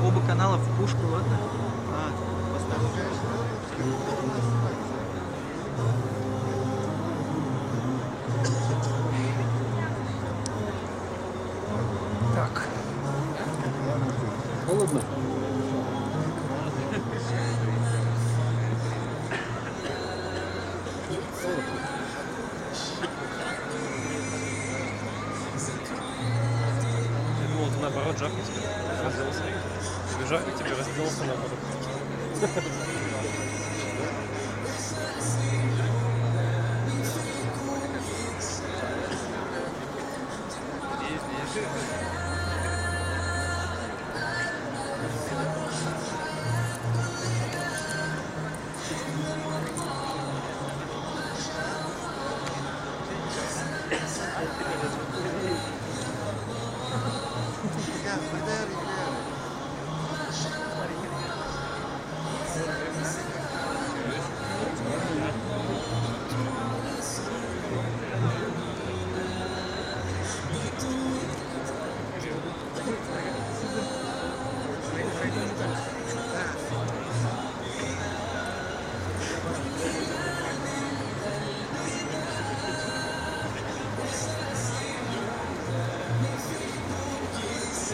Оба канала в пушку, ладно? А, поставил. Так. Холодно? Я думал, ты наоборот жарко тебе разделся. Тебе жарко, тебе разделся наоборот.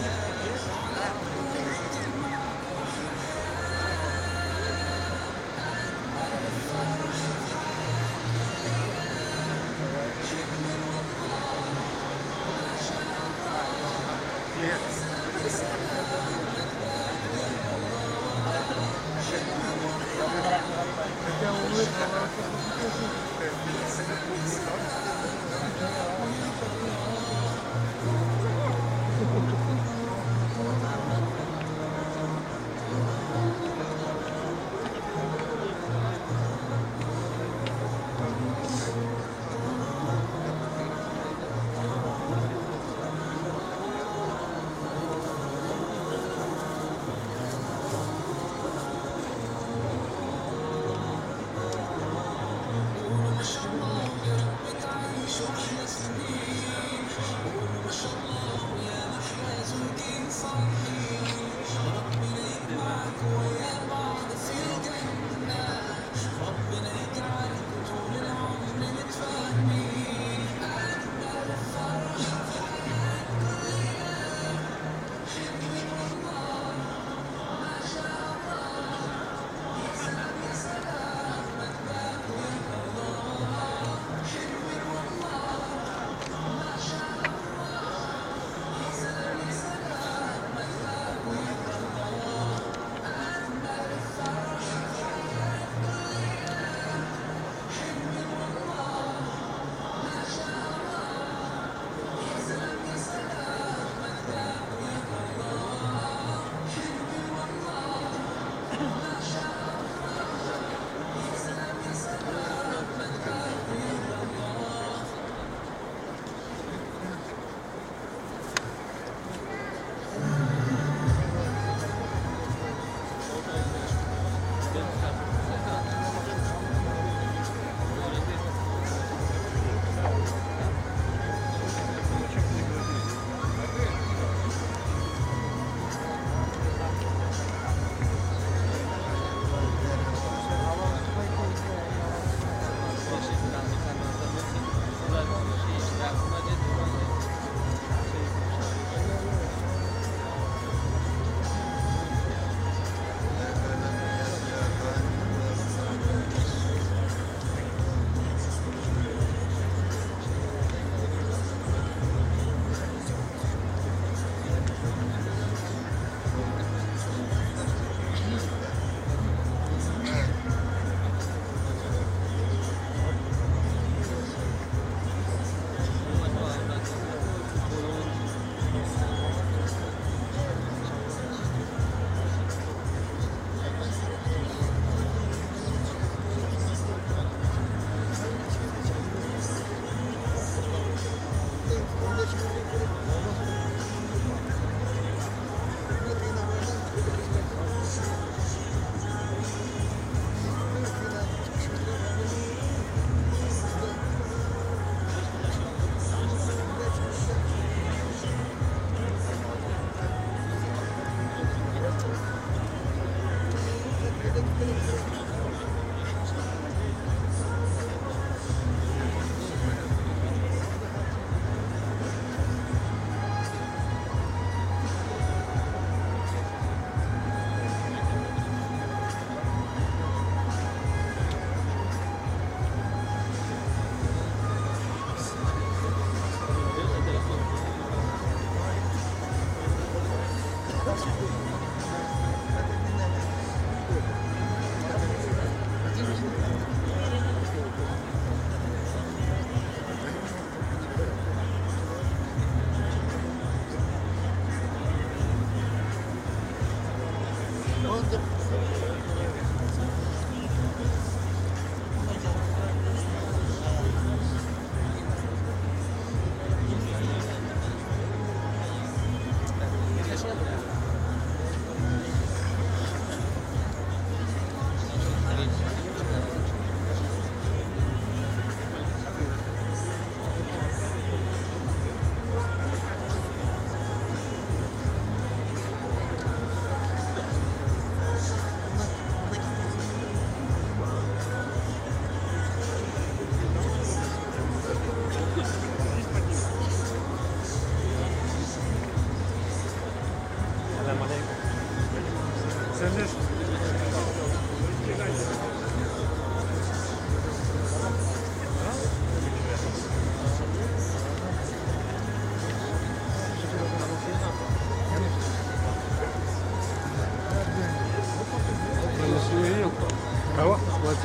Yeah.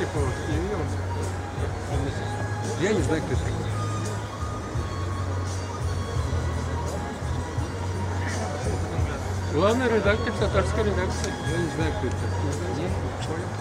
Антипова не видел? Я не знаю, кто это такой. Главный редактор татарской редакции. Я не знаю, кто это такой. Нет, понял.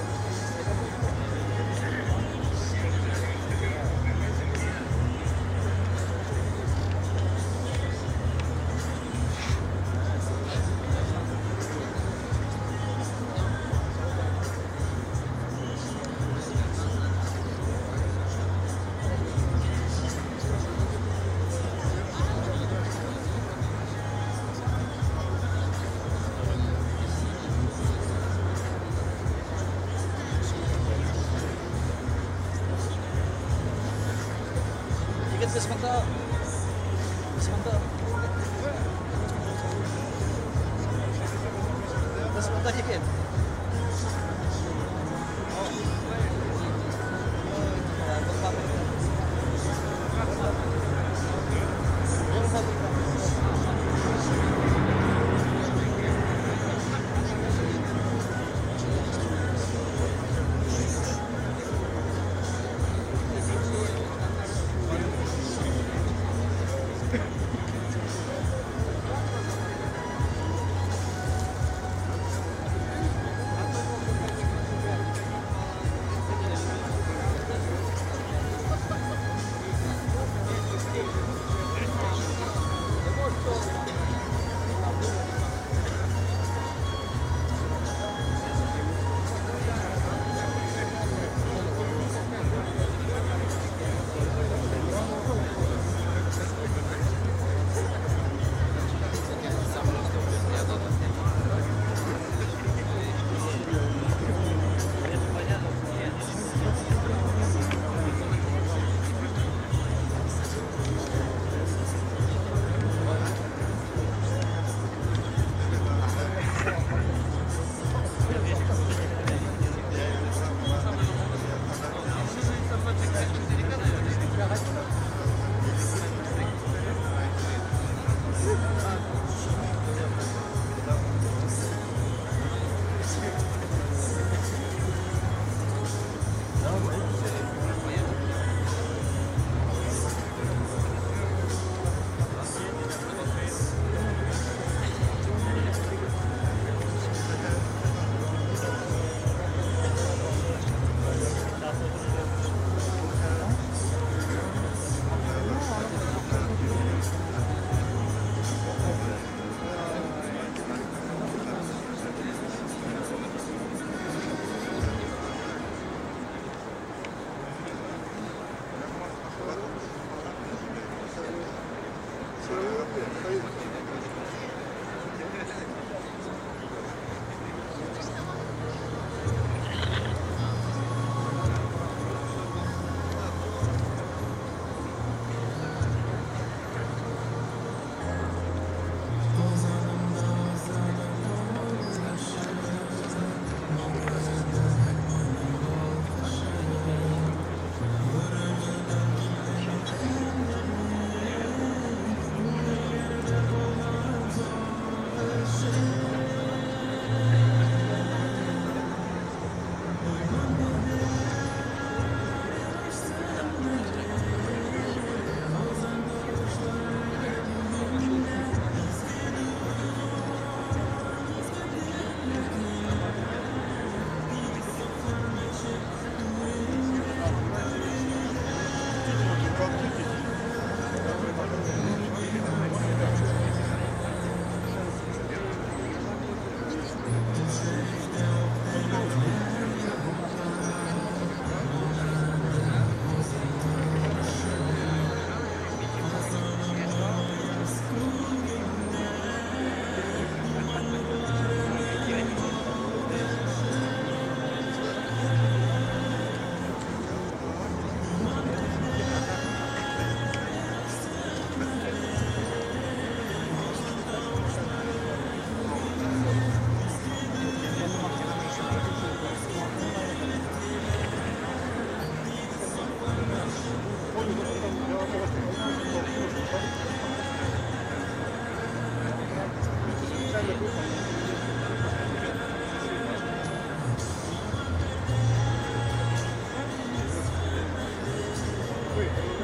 Ja.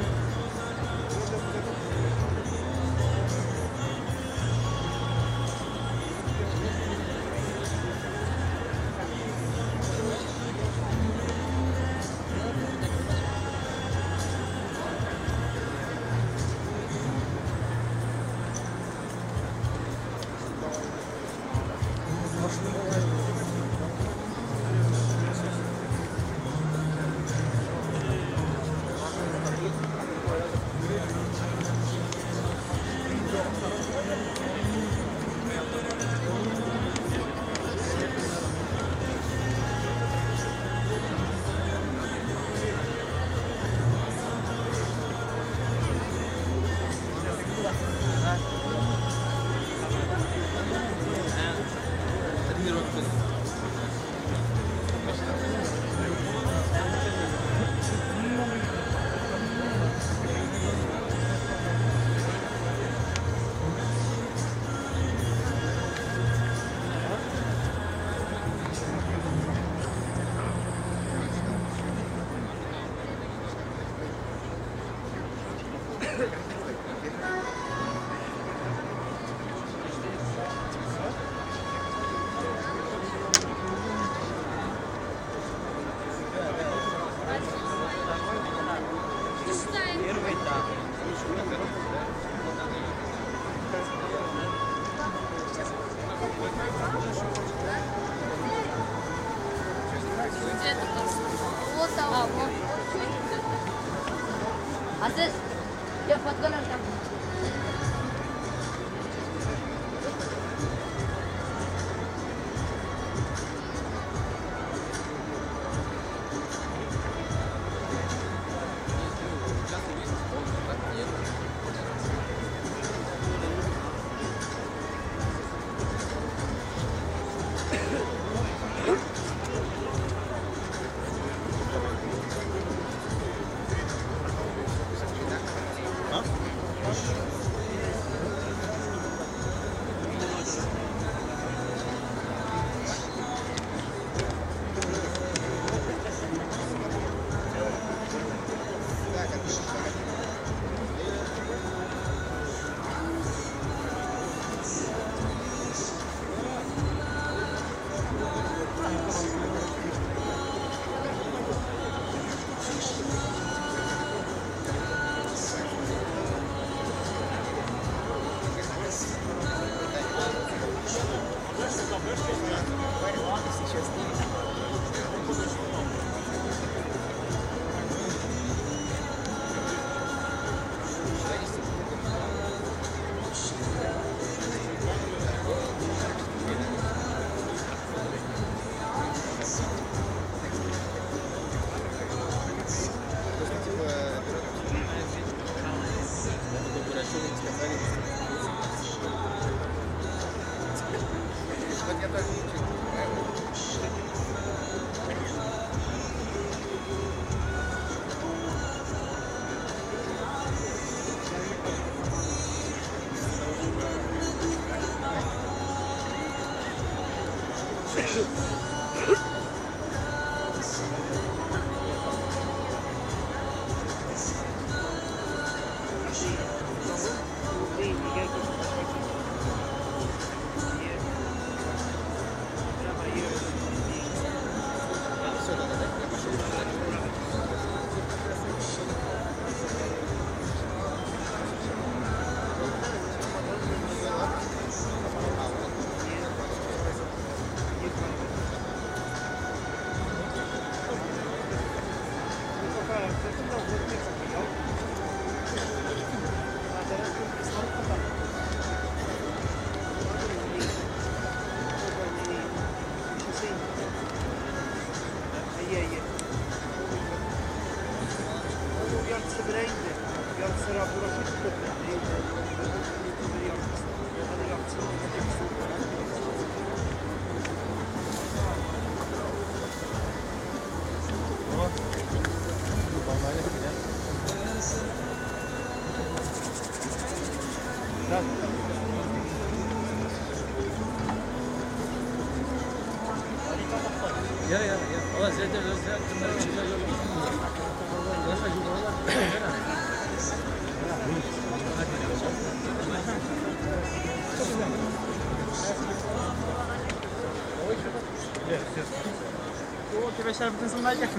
Кибәчләр бөтенесе монда икән.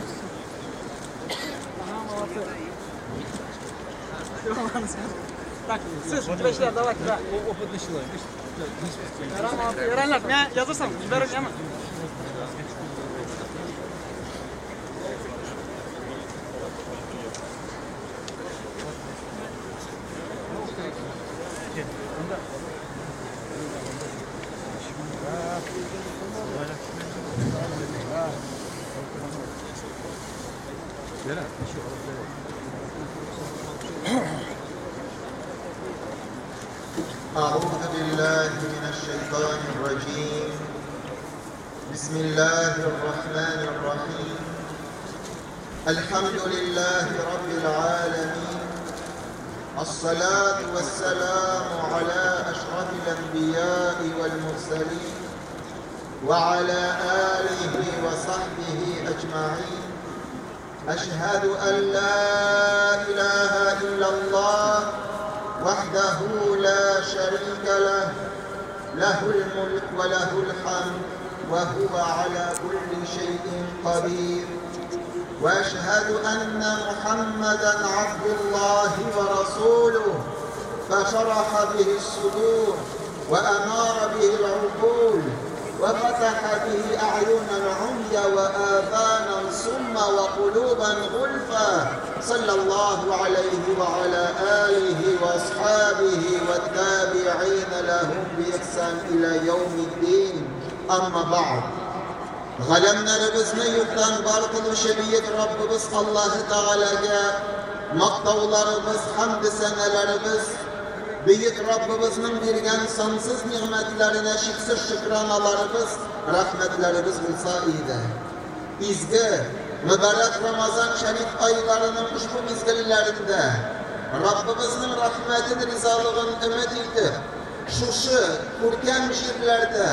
Ага, молодцы. Так, сез, кибәчләр, давай, да. Опытный человек. Ярар, ярар, мин язырсам, җибәрер яме. أعوذ بالله من الشيطان الرجيم. بسم الله الرحمن الرحيم. الحمد لله رب العالمين، الصلاة والسلام على أشرف الأنبياء والمرسلين وعلى آله وصحبه أجمعين. أشهد أن لا إله إلا الله وحده لا شريك له، له الملك وله الحمد وهو على كل شيء قدير. وأشهد أن محمدًا عبد الله ورسوله، فشرح به الصدور وأنار به العقول وفتح به أعينا عميا وآذانا صما وقلوبا غلفا، صلى الله عليه وعلى آله وأصحابه والتابعين لهم بإحسان إلى يوم الدين. أما بعد، Галәмнәребезне юктан бар кылучы бөек Раббыбыз Аллаһы Тәгаләгә мактауларыбыз, хәмд сәнәләребез, бөек Раббыбызның биргән сансыз нигъмәтләренә чиксез шөкраналарыбыз, рәхмәтләребез булса иде. Изге, мөбарәк Рамазан шәриф айларының ошбу мизгелләрендә Раббыбызның рәхмәтен, ризалыгын өмет итеп, шушы күркәм җирләрдә,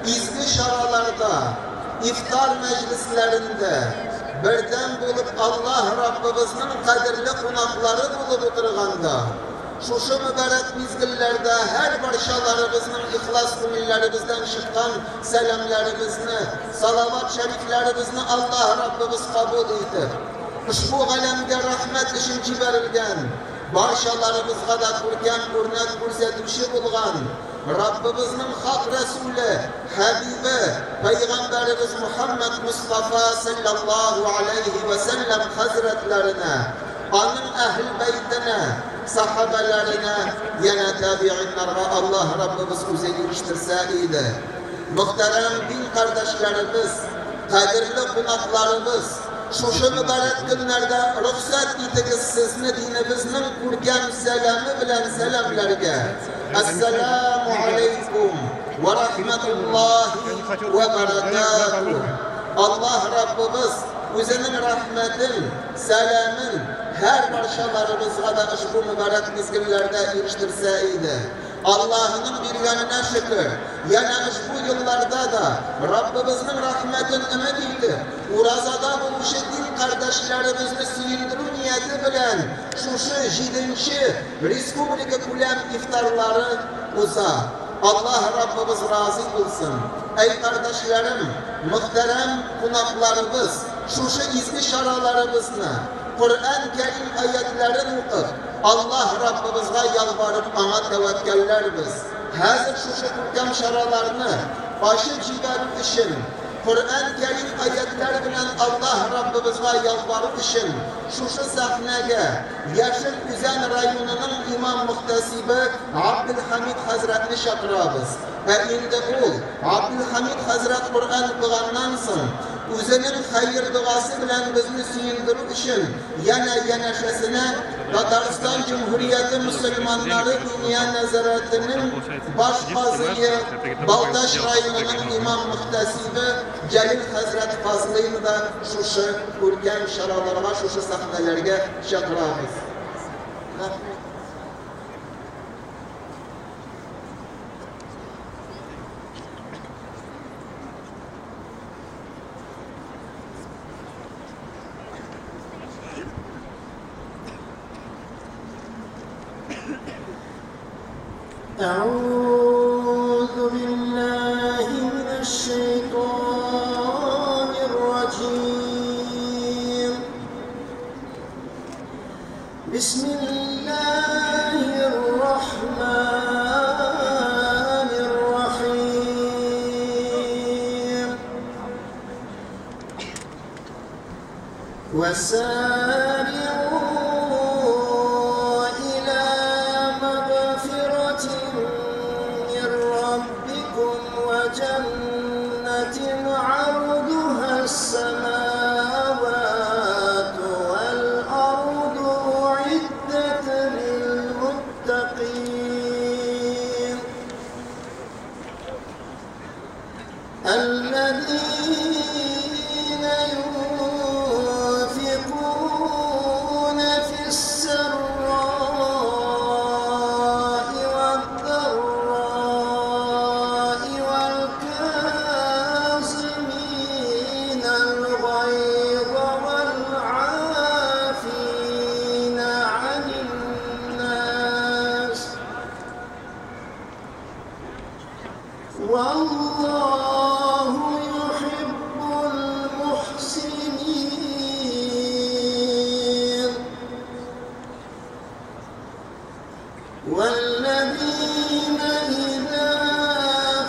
изге чараларда, ифтар мәҗлесләрендә бердәм булып Аллаһ Раббыбызның кадерле кунаклары булып утырганда, шушы мөбарәк мизгелләрдә һәр барчаларыбызның ихлас күңелләребездән чыккан сәламләребезне, салават шәрифләребезне Аллаһ Раббыбыз кабул итеп, ошбу галәмгә рәхмәт өчен җибәрелгән, барчаларыбызга да күркәм үрнәк күрсәтүче булган Раббыбызның хак Расуле, Хәбибе, Пәйгамбәребез Мухаммад Мустафа саллаллаһу алейхи ва сәлләм хәзрәтләренә, аның әһл бәйтенә, сахабаларына, янә табииннарга Аллаһ Раббыбыз үзе ирештерсә иде. Мөхтәрәм дин кардәшләребез, кадерле кунакларыбыз, шушы мөбарәк көннәрдә рөхсәт итегез сезне динебезнең күркәм сәламе белән сәламләргә. Ассаламу алейкум ва рахматуллахи ва баракатух. Аллаһ Раббыбыз үзенең рәхмәтен, сәламен һәр барчаларыбызга да ошбу мөбарәк мизгелләрдә ирештерсә иде. Аллаһының биргәненә шөкер, янә ошбу елларда да Раббыбызның рәхмәтен өмет итеп, уразада булучы дин кардәшләребезне сөендерү нияте белән шушы 7-нче республика күләм ифтарлары уза. Аллаһ Раббыбыз разый булсын. Әй кардәшләрем, мөхтәрәм кунакларыбыз, шушы изге чараларыбызны Коръән Кәрим аятларын укып, Аллаһ Раббыбызга ялварып аңа тәвәккәлләрбез. Хәзер шушы күркәм чараларны ачып җибәрү өчен, Коръән Кәрим аятлары белән Аллаһ Раббыбызга ялвару өчен шушы сәхнәгә Яшел Үзән районының имам мөхтәсибе Абдулхамид хәзрәтне чакырабыз. Ә инде ул Абдулхамид хәзрәт Коръән укыганнан соң үзенең хәер догасы белән безне сөендерү өчен янә янәшәсенә Татарстан Җөмһүрияте мөселманнары Диния нәзарәтенең баш казые Балтач районының имам мөхтәсибе Җәлил хәзрәт Фазлыйны да шушы күркәм чараларга, шушы сәхнәләргә чакырабыз. Рәхмәт. أعوذ بالله من الشيطان الرجيم. بسم الله الرحمن الرحيم. وسارعوا إلى مغفرة من ربكم وجنة عرضها السماوات والأرض أعدت للمتقين الذين ينفقون في السراء والضراء والكاظمين الغيظ والعافين عن الناس والله يحب المحسنين. والذين إذا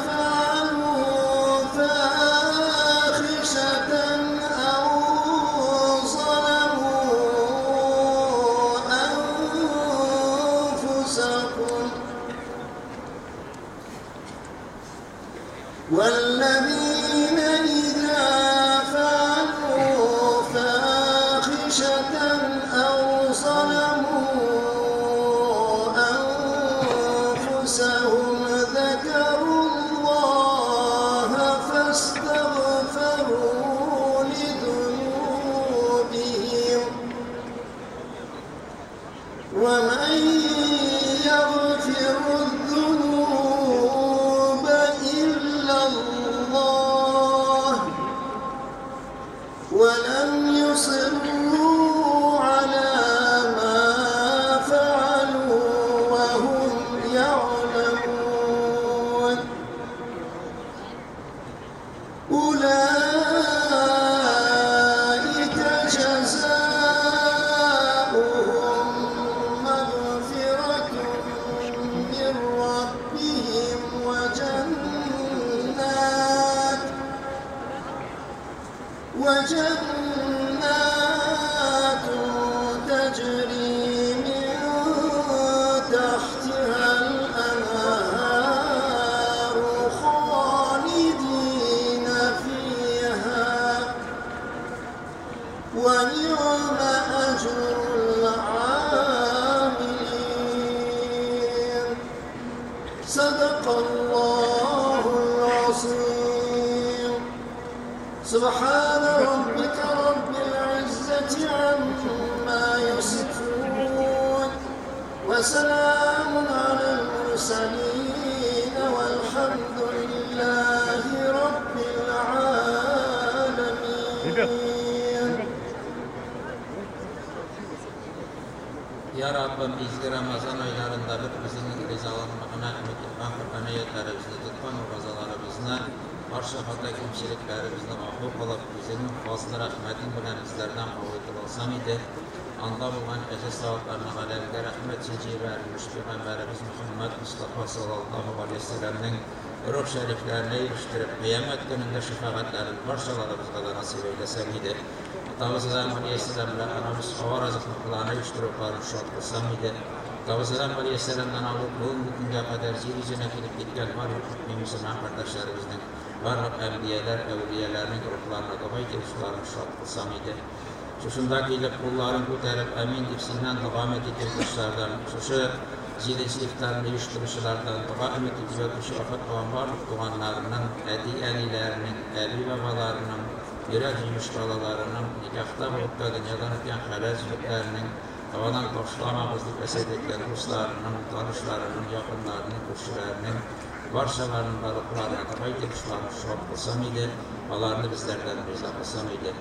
فعلوا فاحشة أو ظلموا أنفسهم والذين إذا فعلوا فاحشة أو ظلموا أنفسهم ذكروا الله فاستغفروا لذنوبهم ومن يغفر الذنوب إلا الله ولم يصروا على ما فعلوا وهم يعلمون. أولئك جزاؤهم مغفرة من ربهم وجنات تجري من تحتها الأنهار خالدين فيها ونعم أجر العاملين. صدق الله العظيم. سبحان ربك رب العزة عما يصفون وسلام على المرسلين والحمد لله رب العالمين. Ya Rabbim izgi Ramazan aylarında bir bizning rizolig'ini umid etgan Qur'on oyatlarimizni tutgan ro'zalarimizni barcha xato kamchiliklarimizni afu qilib, o'zining fozli rahmating bilan bizlardan qabul qilib olsang edi. Anda bo'lgan ajr savoblarni alamga rahmat jibarmish payg'ambarimiz Muhammad Mustafa sallallohu alayhi vasallamning ruh shariflarini erishtirib, qiyomat kunida shafoatlarini barchalarimizga da nasib eylasang edi. Atamız Adem Aleyhisselam bilan anamız Hava razıqlıqlarını uyuşturup şad qilsam edi. Atamız Adem Aleyhisselamdan alıp bugünkü günge kadar yer yüzüne gelip gitken barlıq mümin kardeşlerimizin, barlıq enbiyalar, evliyalarının ruhlarına dua etip şularını şad qilsam edi. Şuşunda kelip qolların ko'tarib amin deb sendan duo etib kuşlardan, şuşu jidinchi iftarni uyushtiruvchilardan duo umid etib yotuvchi ofat qilgan barliq tug'anlarining, ati-anilarining, abi-bobolarining, yurak yumush bolalarining, nikohda bo'lib dunyodan o'tgan halol juftlarning, duodan toshlamamiz deb vasiyat etgan do'stlarining, tanishlarining, yaqinlarining, qo'shilarining barchalarini ruhlarini duo etib shularni shod qilsam edi, ularni bizlardan rizo qilsam edi.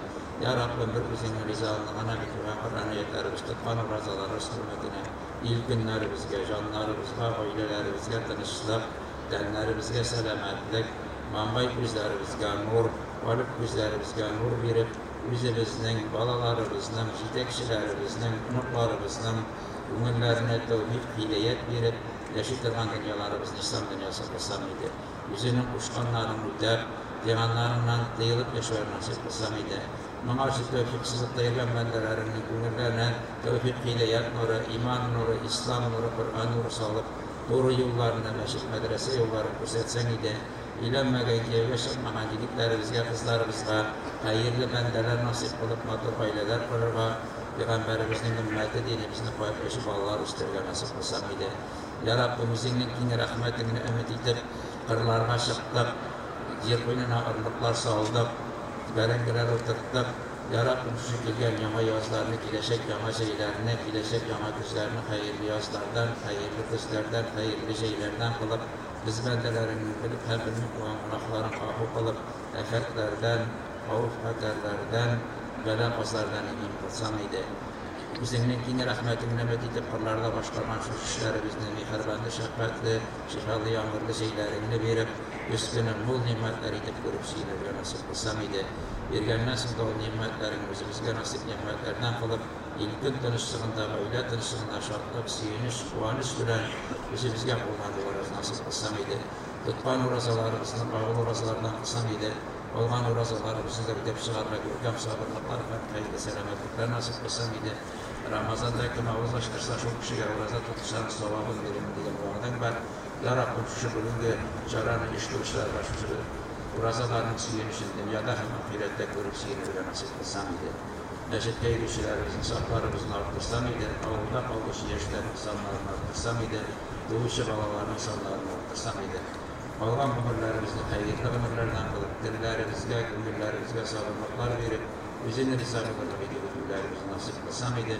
Ya Rabbim bir o'zingni rizolig'ini bitirgan Qur'on oyatlarimiz tutgan ro'zalarimiz hurmatine ilk günlerimizge, canlarımızga, ailelerimizge tinchlik, tenlerimizge selametlik, mangay ko'zlarimizga nur, qalb ko'zlarimizga nur berib, Үзебезнең, балаларыбызның, җитәкчеләребезнең, оныкларыбызның күңелләренә тәүфыйк, һидаять биреп, яши торган дөньяларыбызны ислам дөньясы кылсаң иде. Үзеңнең кушканнарыңны үтәп, тыйганнарыңнан тыелып яшәүне насыйп кылсаң иде. Моңарчы тәүфыйксызлыкта йөргән бәндәләреңнең күңелләренә тәүфыйк, һидаять нуры, иман нуры, ислам нуры, Коръән нуры салып, туры юлларны, мәчет-мәдрәсә юлларын күрсәтсәң иде. Өйләнмәгән, кияүгә чыкмаган егетләребезгә, кызларыбызга хәерле бәндәләр насыйп кылып, матур гаиләләр корырга, Пәйгамбәребезнең өммәте, динебезне куәтләүче балалар үстерергә насыйп кылсаң иде. Я Раббым, Үзеңнең киң рәхмәтеңне өмет итеп, кырларга чыктык, җир куенына орлыклар салдык, бәрәңгеләр утырттык. Я Раббым, шушы килгән яңа язларны, киләчәк яңа җәйләрне, киләчәк яңа көзләрне хәерле язлардан, хәерле көзләрдән, хәерле җәйләрдән кылып, без бәндәләреңнең белеп һәм белми кылган гөнаһларын гафу кылып, афәтләрдән, хәвеф-хәтәрләрдән, бәла-казалардан имин кылсаң иде. Үзеңнең киң рәхмәтеңне өмет итеп, кырларда башкарган шушы эшләребезне миһербанлы, шәфкатьле, шифалы яңгырлы җәйләреңне биреп, көз көне мул нигъмәтләр итеп күреп сөенергә насыйп кылсаң иде. Биргәннән соң да ул нигъмәтләреңне үзебезгә насыйп нигъмәтләрдән кылып, ил-көн тынычлыгында, гаилә тынычлыгында шатлык, сөенеч, куаныч белән үзебезгә куллануларыбыз насыйп кылсаң иде. Тоткан уразаларыбызны кабул уразалардан кылсаң иде. Калган уразаларыбызны да үтәп чыгарга күркәм сабырлыклар һәм хәерле сәламәтлекләр насыйп кылсаң иде. Рамазанда кем авыз ачтырса, шул кешегә ураза тотучының савабын бирермен дигән вәгъдәң бар. Я Раббым, шушы бүгенге чараны оештыручыларга шушы уразаларның сөенечен дөньяда һәм ахирәттә күреп сөенергә насыйп кылсаң иде. Мәчеткә йөрүчеләребезнең сафларыбызны арттырсаң иде, авылда калучы яшьләрнең саннарын арттырсаң иде, туучы балаларның саннарын арттырсаң иде. Калган гомерләребезне хәерле гомерләрдән кылып, телләребезгә, күңелләребезгә сабырлыклар биреп, Үзең риза булырлык итеп үтүләребезне насыйп кылсаң иде.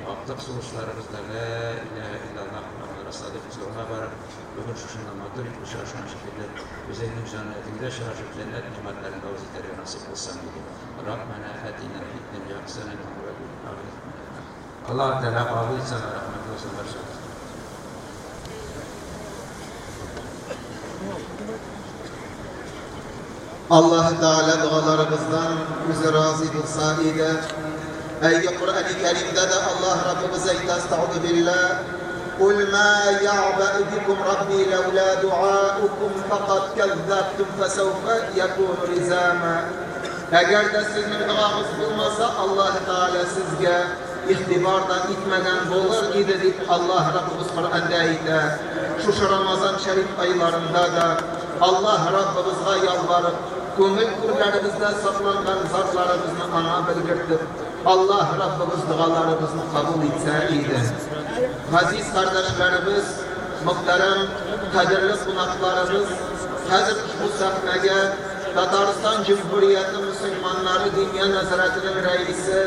Актык сулышларыбызда Лә иләһә иллаллаһ Мөхәммәд Расулуллаһ дип хозурыңа барып, бүген шушында матур итеп очрашкан шикелле, Үзеңнең җәннәтеңдә очрашып, җәннәт нигъмәтләрен авыз итәргә насыйп кылсаң иде. Раббәнә әтинә фид-дөнья хәсәнәтән вә фил ахирәти хәсәнәтән. Аллаһ Тәгалә кабул итсен, рәхмәтле булсын барчабызга. Аллаһы Тәгалә догаларыбыздан үзе разый булса иде. Әйе, Коръәни Кәримдә дә Аллаһ Раббыбыз әйтә, Астагъфиру биллаһ, Кул ма я'бә'у бикум Рабби ләүлә дуаукум факад кәззәбтум фәсәүфә якуну лизама. Әгәр дә сезнең догагыз булмаса, Аллаһы Тәгалә сезгә игътибар да итмәгән булыр иде, дип Аллаһ Раббыбыз Коръәндә әйтә. Шушы Рамазан шәриф айларында да Аллаһ Раббыбызга ялварып, күңел түрләребездә сакланган зарларыбызны Аңа белгертеп, Аллаһ Раббыбыз догаларыбызны кабул итсә иде. Газиз кардәшләребез, мөхтәрәм, кадерле кунакларыбыз, хәзер ошбу сәхнәгә Татарстан Җөмһүрияте мөселманнары Диния нәзарәтенең рәисе,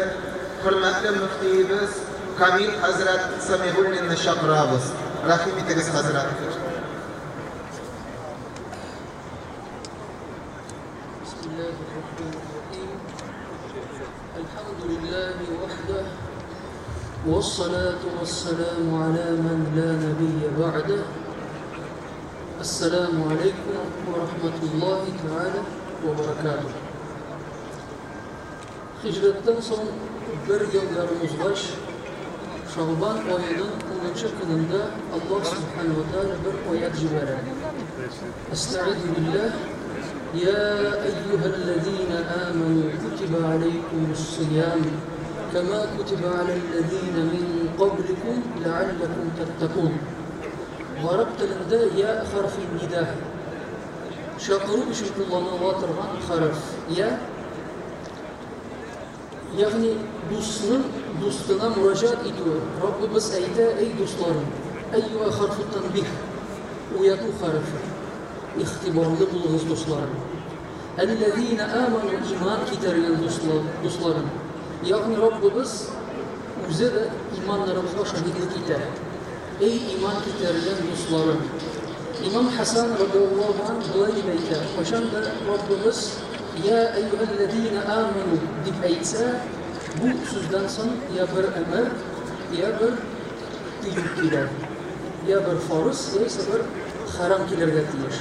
хөрмәтле мөфтиебез Камил хәзрәт Сәмигуллинны чакырабыз. Рәхим итегез, хәзрәт. Бисмиллаһир-рахманир-рахим. Әлхәмдүлиллаһи вахдәһ, вассалату вассаламу аля ман ла набийя ба'дәһ. Ассаламу алейкум ва рахматуллаһи тааля ва баракатуһ. Һиҗрәттән соң бер ел ярым узгач, Шагъбан аеның унынчы көнендә Аллаһ Сүбхәнәһү вә Тәгалә бер аять җибәрә. Әстәгыйзү билләһ, Йә әййүһәлләзинә амәнү кутибә аләйкүмүс-сиям, кәмә кутибә аләлләзинә мин кабликум ләалләкүм тәттәкун. Гарәп телендә йә хәрфи нида, чакыру өчен кулланыла торган хәреф. Йә, ягъни дусның дустына мөрәҗәгать итүе. Раббыбыз әйтә, Әй дусларым, әйюә хәрфу тәнбиһ, уяту хәрефе, игътибарлы булыгыз, дусларым. Әлләзинә аману, иман китергән дусларым. Ягъни Раббыбыз үзе дә иманнарыбызга шаһитлек итә. Әй иман китергән дусларым! Имам Хәсән радиаллаһу анһ болай дип әйтә, Кайчан да Раббыбыз Йә әйюһәлләзинә амәнү дип әйтсә, бу сүздән соң йә бер әмер, йә бер тыю килә, йә бер фарыз, яисә бер хәрам килергә тиеш.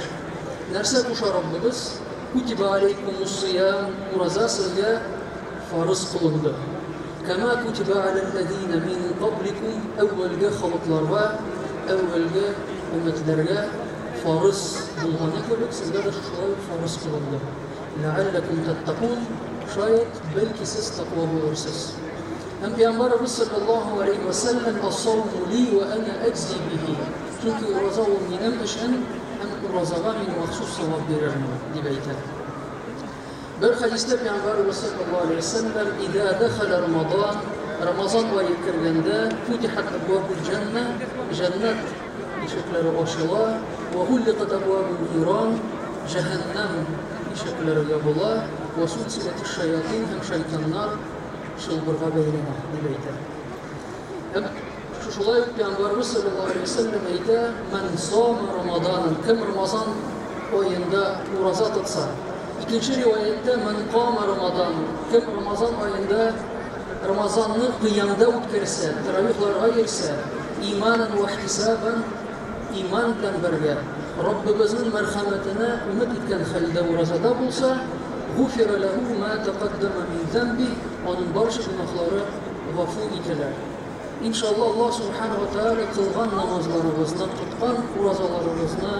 Нәрсә куша Раббыбыз? Кутиба алейкумуссыям, ураза сезгә фарыз кылынды. Кәмә кутибә галәлләзинә мин кабликум, әүвәлге халыкларга, әүвәлге өммәтләргә фарыз булганы кебек, сезгә дә шушылай фарыз кылынды. Ләалләкум таттакун, шаять, бәлки сез тәкъва булырсыз. Һәм Пәйгамбәребез саллаллаһу алейһи вә сәлләм ас-сауму ли вә әнә әҗзи бихи. Чөнки ураза ул минем өчен һәм уразага мин махсус савап бирермен, дип әйтә. Бер хәдистә Пәйгамбәребез саллаллаһу алейһи вә сәлләм «Иза дахала Рамадан», Рамазан ае кергәндә, футихат абвабул җәннә, җәннәт ишекләре ачыла, вә гулликат абвабун ниран, җәһәннәм ишекләре ябыла, вә сулсилатиш шаятин һәм шайтаннар чылбырга бәйләнә, дип әйтә. Һәм шулай ук Пәйгамбәребез саллаллаһу алейһи вә сәлләм әйтә, «Ман сама Рамаданан», кем Рамазан аенда ураза тотса. Икенче риваяттә «Ман кама Рамадан», кем Рамазан аенда Рамазанны кыямда үткәрсә, таравихларга йөрсә, иманан ва хисабан, иман белән бергә, Раббыбызның мәрхәмәтенә өмет иткән хәлдә уразада булса, гуфира ләһу ма тәкаддама мин зәмби, аның барча гөнаһлары гафу ителә. Иншалла, Аллаһ субхана ва тааля кылган намазларыбызны, тоткан уразаларыбызны,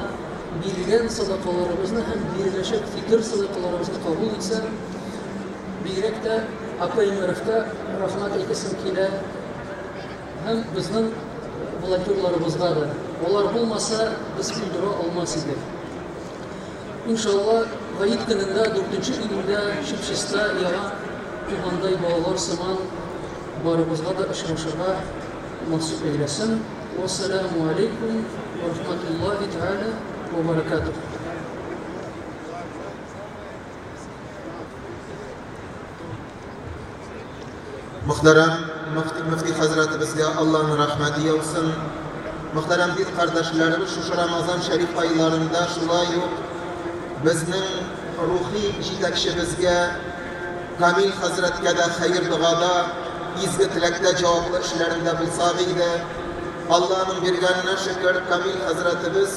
биргән садакаларыбызны һәм биреләчәк фитыр садакаларыбызны кабул итсен. Бигрәк тә АПМРФка рәхмәт әйтәсем килә һәм безнең волонтерларыбызга да. Алар булмаса, без булдыра алмас идек. Иншалла, Гает көнендә, 4 июньдә чип-чиста яңа тугандай балалар сыман барыбызга да очрашырга насыйп әйләсен. Вассаламу алейкум ва рахматуллахи тааля ва баракатух. Мөхтәрәм мөфти хәзрәтебезгә Аллаһның рәхмәте яусын. Мөхтәрәм дин кардәшләребез, шушы Рамазан шәриф айларында шулай ук безнең рухи җитәкчебезгә Камил хәзрәткә дә хәер догада, изге теләктә, җаваплы эшләрендә булсак иде. Аллаһның биргәненә шөкер, Камил хәзрәтебез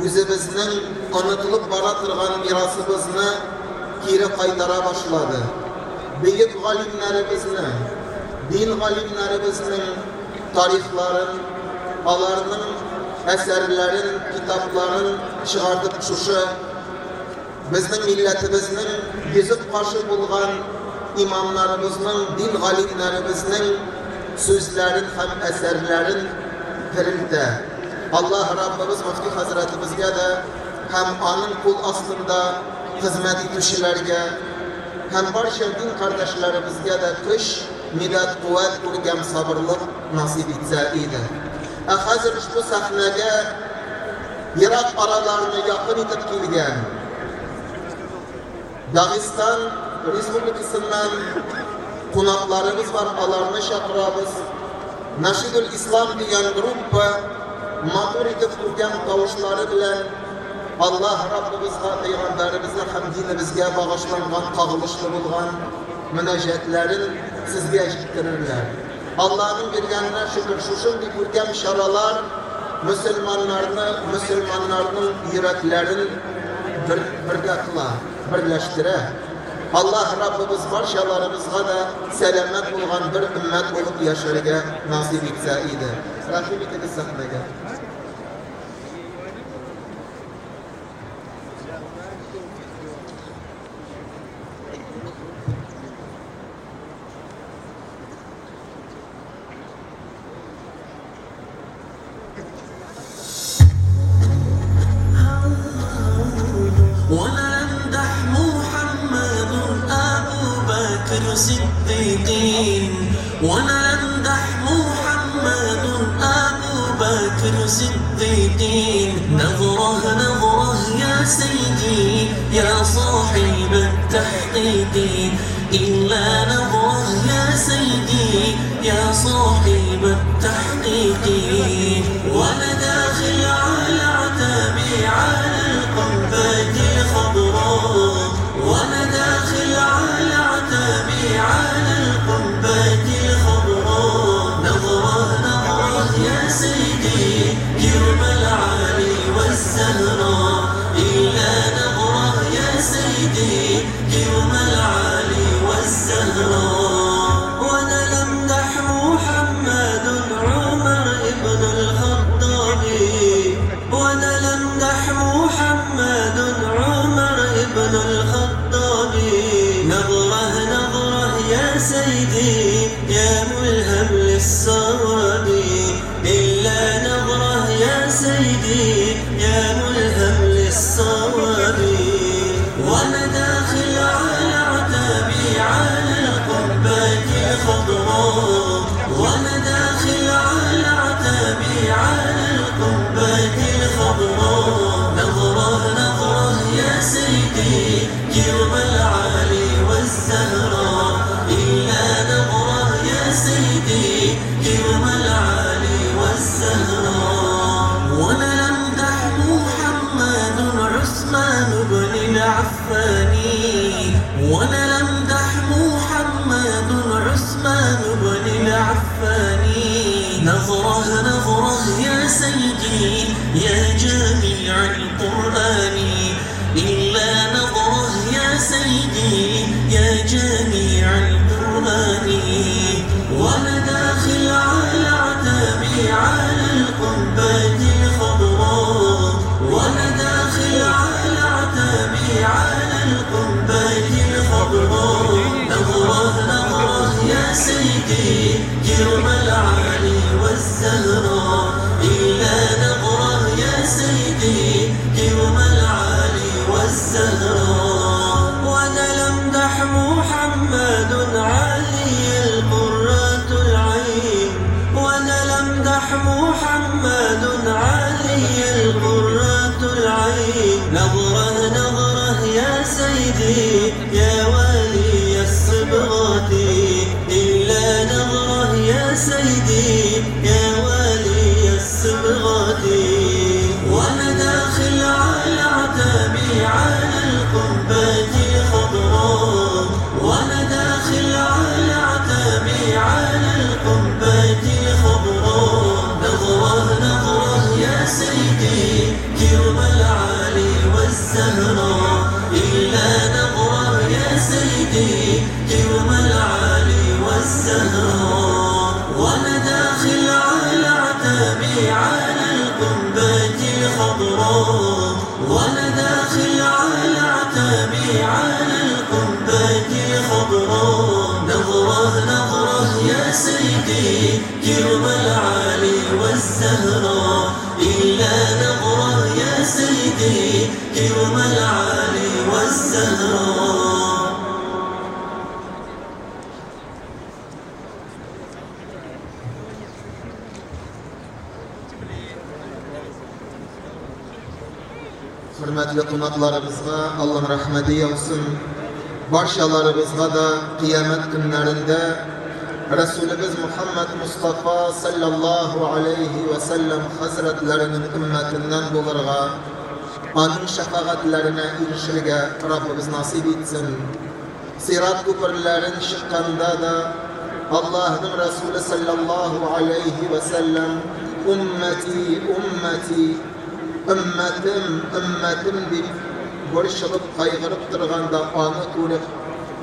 үзебезнең онытылып бара торган мирасыбызны кире кайтара башлады. Бөек галимнәребезне, дин галимнәребезнең тарихларын, аларның әсәрләрен, китапларын чыгартып, шушы безнең милләтебезнең йөзек кашы булган имамнарыбызның, дин галимнәребезнең сүзләрен һәм әсәрләрен терелтә. Аллаһ Раббыбыз мөфти хәзрәтебезгә дә һәм аның кул астында хезмәт итүчеләргә һәм барча дин кардәшләребезгә дә көч, мидәт, куәт, күркәм сабырлык насыйп итсә иде. Ә хәзер ошбу сәхнәгә ерак араларны якын итеп килгән Дагыстан Республикасыннан кунакларыбыз бар, аларны чакырабыз. Нашидул Ислам дигән группа матур итеп күркәм тавышлары белән Аллаһ Раббыбызга, пәйгамбәребезгә һәм динебезгә багышланган, кагылышлы булган мөнәҗәтләрен сезгә җиткерерләр. Аллаһның биргәненә шөкер, шушындый күркәм чаралар мөселманнарны, мөселманнарның йөрәкләрен бер бергә кыла, берләштерә. Аллаһ Раббыбыз барчаларыбызга да сәламәт булган бер өммәт булып яшәргә насыйп итсә иде. Рәхим итегез сәхнәгә. ونمدح محمد أبو بكر صديقين، ونمدح محمد أبو بكر صديقين. نظرة نظرة يا سيدي يا صاحب التحقيق، إلا نظرة يا سيدي يا صاحب التحقيق. ونداخل على عتابي على القبة الخضراء، ونداخل على عتابي على القبة الخضراء. نظرة نظرة يا سيدي كرم العالي والزهراء، إلا نظرة يا سيدي كرم العالي والزهراء. العالي والزهراء. ونلمدح محمد عثمان بن العفان، ونلمدح محمد عثمان بن العفان. نظرة نظرة يا سيدي يا جميع القرآن، إلا نظرة يا سيدي يا جميع القرآن. ونداخل على عتابي على القبة الخضراء، ونداخل على عتابي على القبة الخضراء. نظرة نظرة يا سيدي جرم العالي والزهراء، إلا نظرة يا سيدي جرم العالي والزهراء. ونلمدح محمد علي القرة العين، ونلمدح محمد علي القرة العين. نظرة نظرة يا سيدي يا ولي الصبغة، إلا نظرة يا سيدي يا ولي الصبغة. ونداخل على عتابي على القبة الخضراء، ونداخل على عتابي على القبة الخضراء. نظرة نظرة يا سيدي جرم العالي والزهراء، إلا نظرة يا سيدي جرم العالي والزهراء. ونداخل على عتابي على القبة الخضراء، ونداخل على عتابي على القبة الخضراء. نظرة نظرة يا سيدي جرم العالي والزهراء، إلا نظرة يا سيدي جرم العالي والزهراء. Хөрмәтле кунакларыбызга Аллаһ рәхмәте яусын. Барчаларыбызга да кыямәт көннәрендә Расулыбыз Мухаммад Мустафа саллаллаһу алейхи ва саллям хәзрәтләренең өммәтеннән булырга, аның шәфәгатьләренә ирешергә Раббыбыз насыйп итсен. Сират күперләрен чыкканда да Аллаһның Расулы саллаллаһу алейхи ва саллям уммәти, уммәти, өммәтем, өммәтем дип борчылып, кайгырып торганда аны күреп,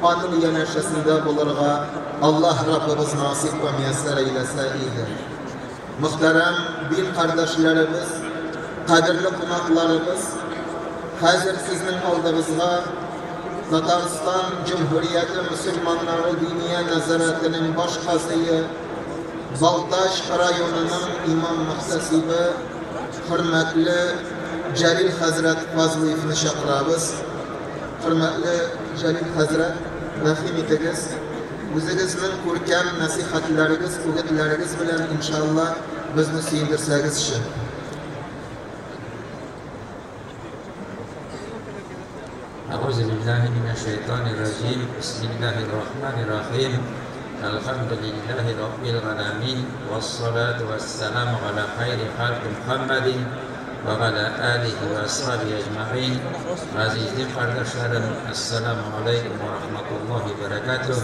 аның янәшәсендә булырга Аллаһ Раббыбыз насыйп вә мияссәр әйләсә иде. Мөхтәрәм дин кардәшләребез, кадерле кунакларыбыз, хәзер сезнең алдыгызга Татарстан Җөмһүрияте мөселманнары диния нәзарәтенең баш казые, Балтач районының имам мөхтәсибе хөрмәтле Җәлил хәзрәт Фазлыевны чакырабыз. Хөрмәтле Җәлил хәзрәт, рәхим итегез. Үзегезнең күркәм нәсихәтләрегез, үгетләрегез белән иншалла безне сөендерсәгезче. أعوذ بالله من الشيطان الرجيم. بسم الله الرحمن الرحيم. الحمد لله رب العالمين، والصلاة والسلام على خير خلق محمد وعلى آله وأصحابه أجمعين. Aziz din kardeşlerim, Esselamu Aleyküm ve Rahmetullahi ve Berekatuhu.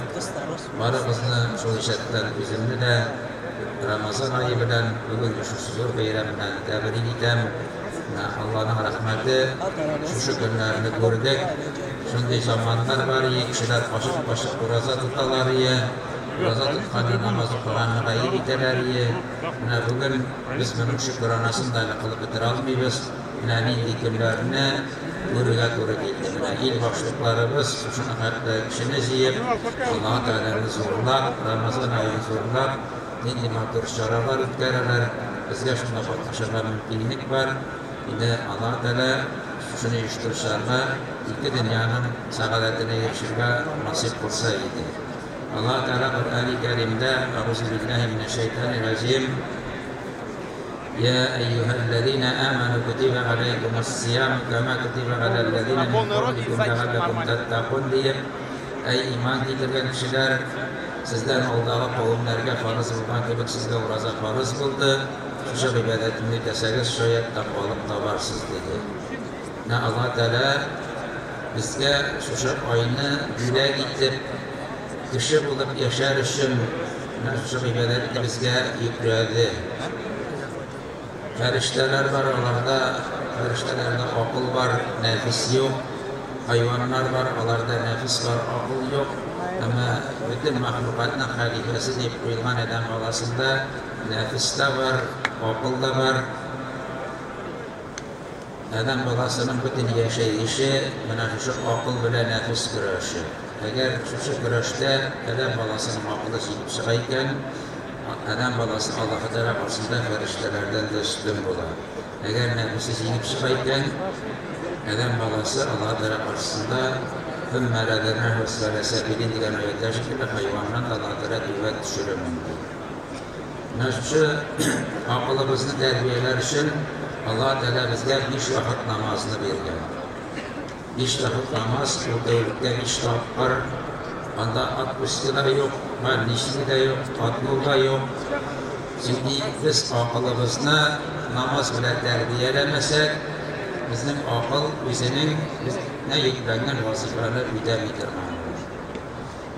Barıgızны шул ишәттән үземне дә Рамазан айы белән, бүгенге шушы зур бәйрәм белән тәбрик итәм. Аллаһның рәхмәте, шушы көннәрне күрдек. Шундый заманнар бар, кешеләр кашык-кашык ураза тоталар, ураза тотканны, намаз укыганны гаеп итәләр. Менә бүген без моның шөкранәсен дә кылып бетерә алмыйбыз. Менә нинди көннәрне күрергә туры килде. Менә ил башлыкларыбыз шушы хәтле кешене җыеп, Аллаһ Тәгаләне зурлап, Рамазан аен зурлап, нинди матур чаралар үткәрәләр. Безгә шунда катнашырга мөмкинлек бар. Инде Аллаһ Тәгалә шуны оештыручыларга ике дөньяның сәгадәтенә ирешергә насыйп кылса иде. Аллаһ Тәгалә Коръәни Кәримдә: Әгъузу биллаһи минәш шайтанир раҗим. يا أيها الذين آمنوا كتب عليكم الصيام كما كتب على الذين من قبلكم لعلكم تتقون diye. Ey iman getirgen kişiler, Сездән алдагы кавемнәргә фарыз булган кебек сезгә ураза фарыз булды. Шушы гыйбадәтне үтәсәгез, шаять тәкъвалык табарсыз, диде. Менә Аллаһ Тәгалә безгә шушы айны бүләк итеп, кеше булып яшәр өчен менә шушы гыйбадәтне безгә йөкләде. Фәрештәләр бар, аларда фәрештәләрдә акыл бар, нәфис юк. Хайваннар бар, аларда нәфис бар, акыл юк. Әмма бөтен мәхлукатның хәлифәсе дип куелган адәм баласында нәфис тә бар, акыл да бар. Адәм баласының бөтен яшәеше менә шушы акыл белән нәфис көрәше. Әгәр шушы көрәштә адәм баласының акылы җиңеп чыга икән, адәм баласы Аллаһы Тәгалә каршында фәрештәләрдән дә өстен була. Әгәр нәфесе җиңеп чыга икән, адәм баласы Аллаһы Тәгалә каршысында «Thumma radadnahu asfala safilin» дигән аятьтә шикелле хайваннан да Аллаһы Тәгалә түбән төшерә мөмкин. Менә шушы акылыбызны тәрбияләр өчен Аллаһы Тәгалә безгә 5 вакыт намазны биргән. 5 вакыт намаз ул тәүлеккә 5 тапкыр. Анда отпуски да юк, больничный да юк, отгул да юк. Чөнки без акылыбызны намаз белән тәрбияләмәсәк, безнең акыл үзенең безгә йөкләнгән вазифаны үтәми торган булыр.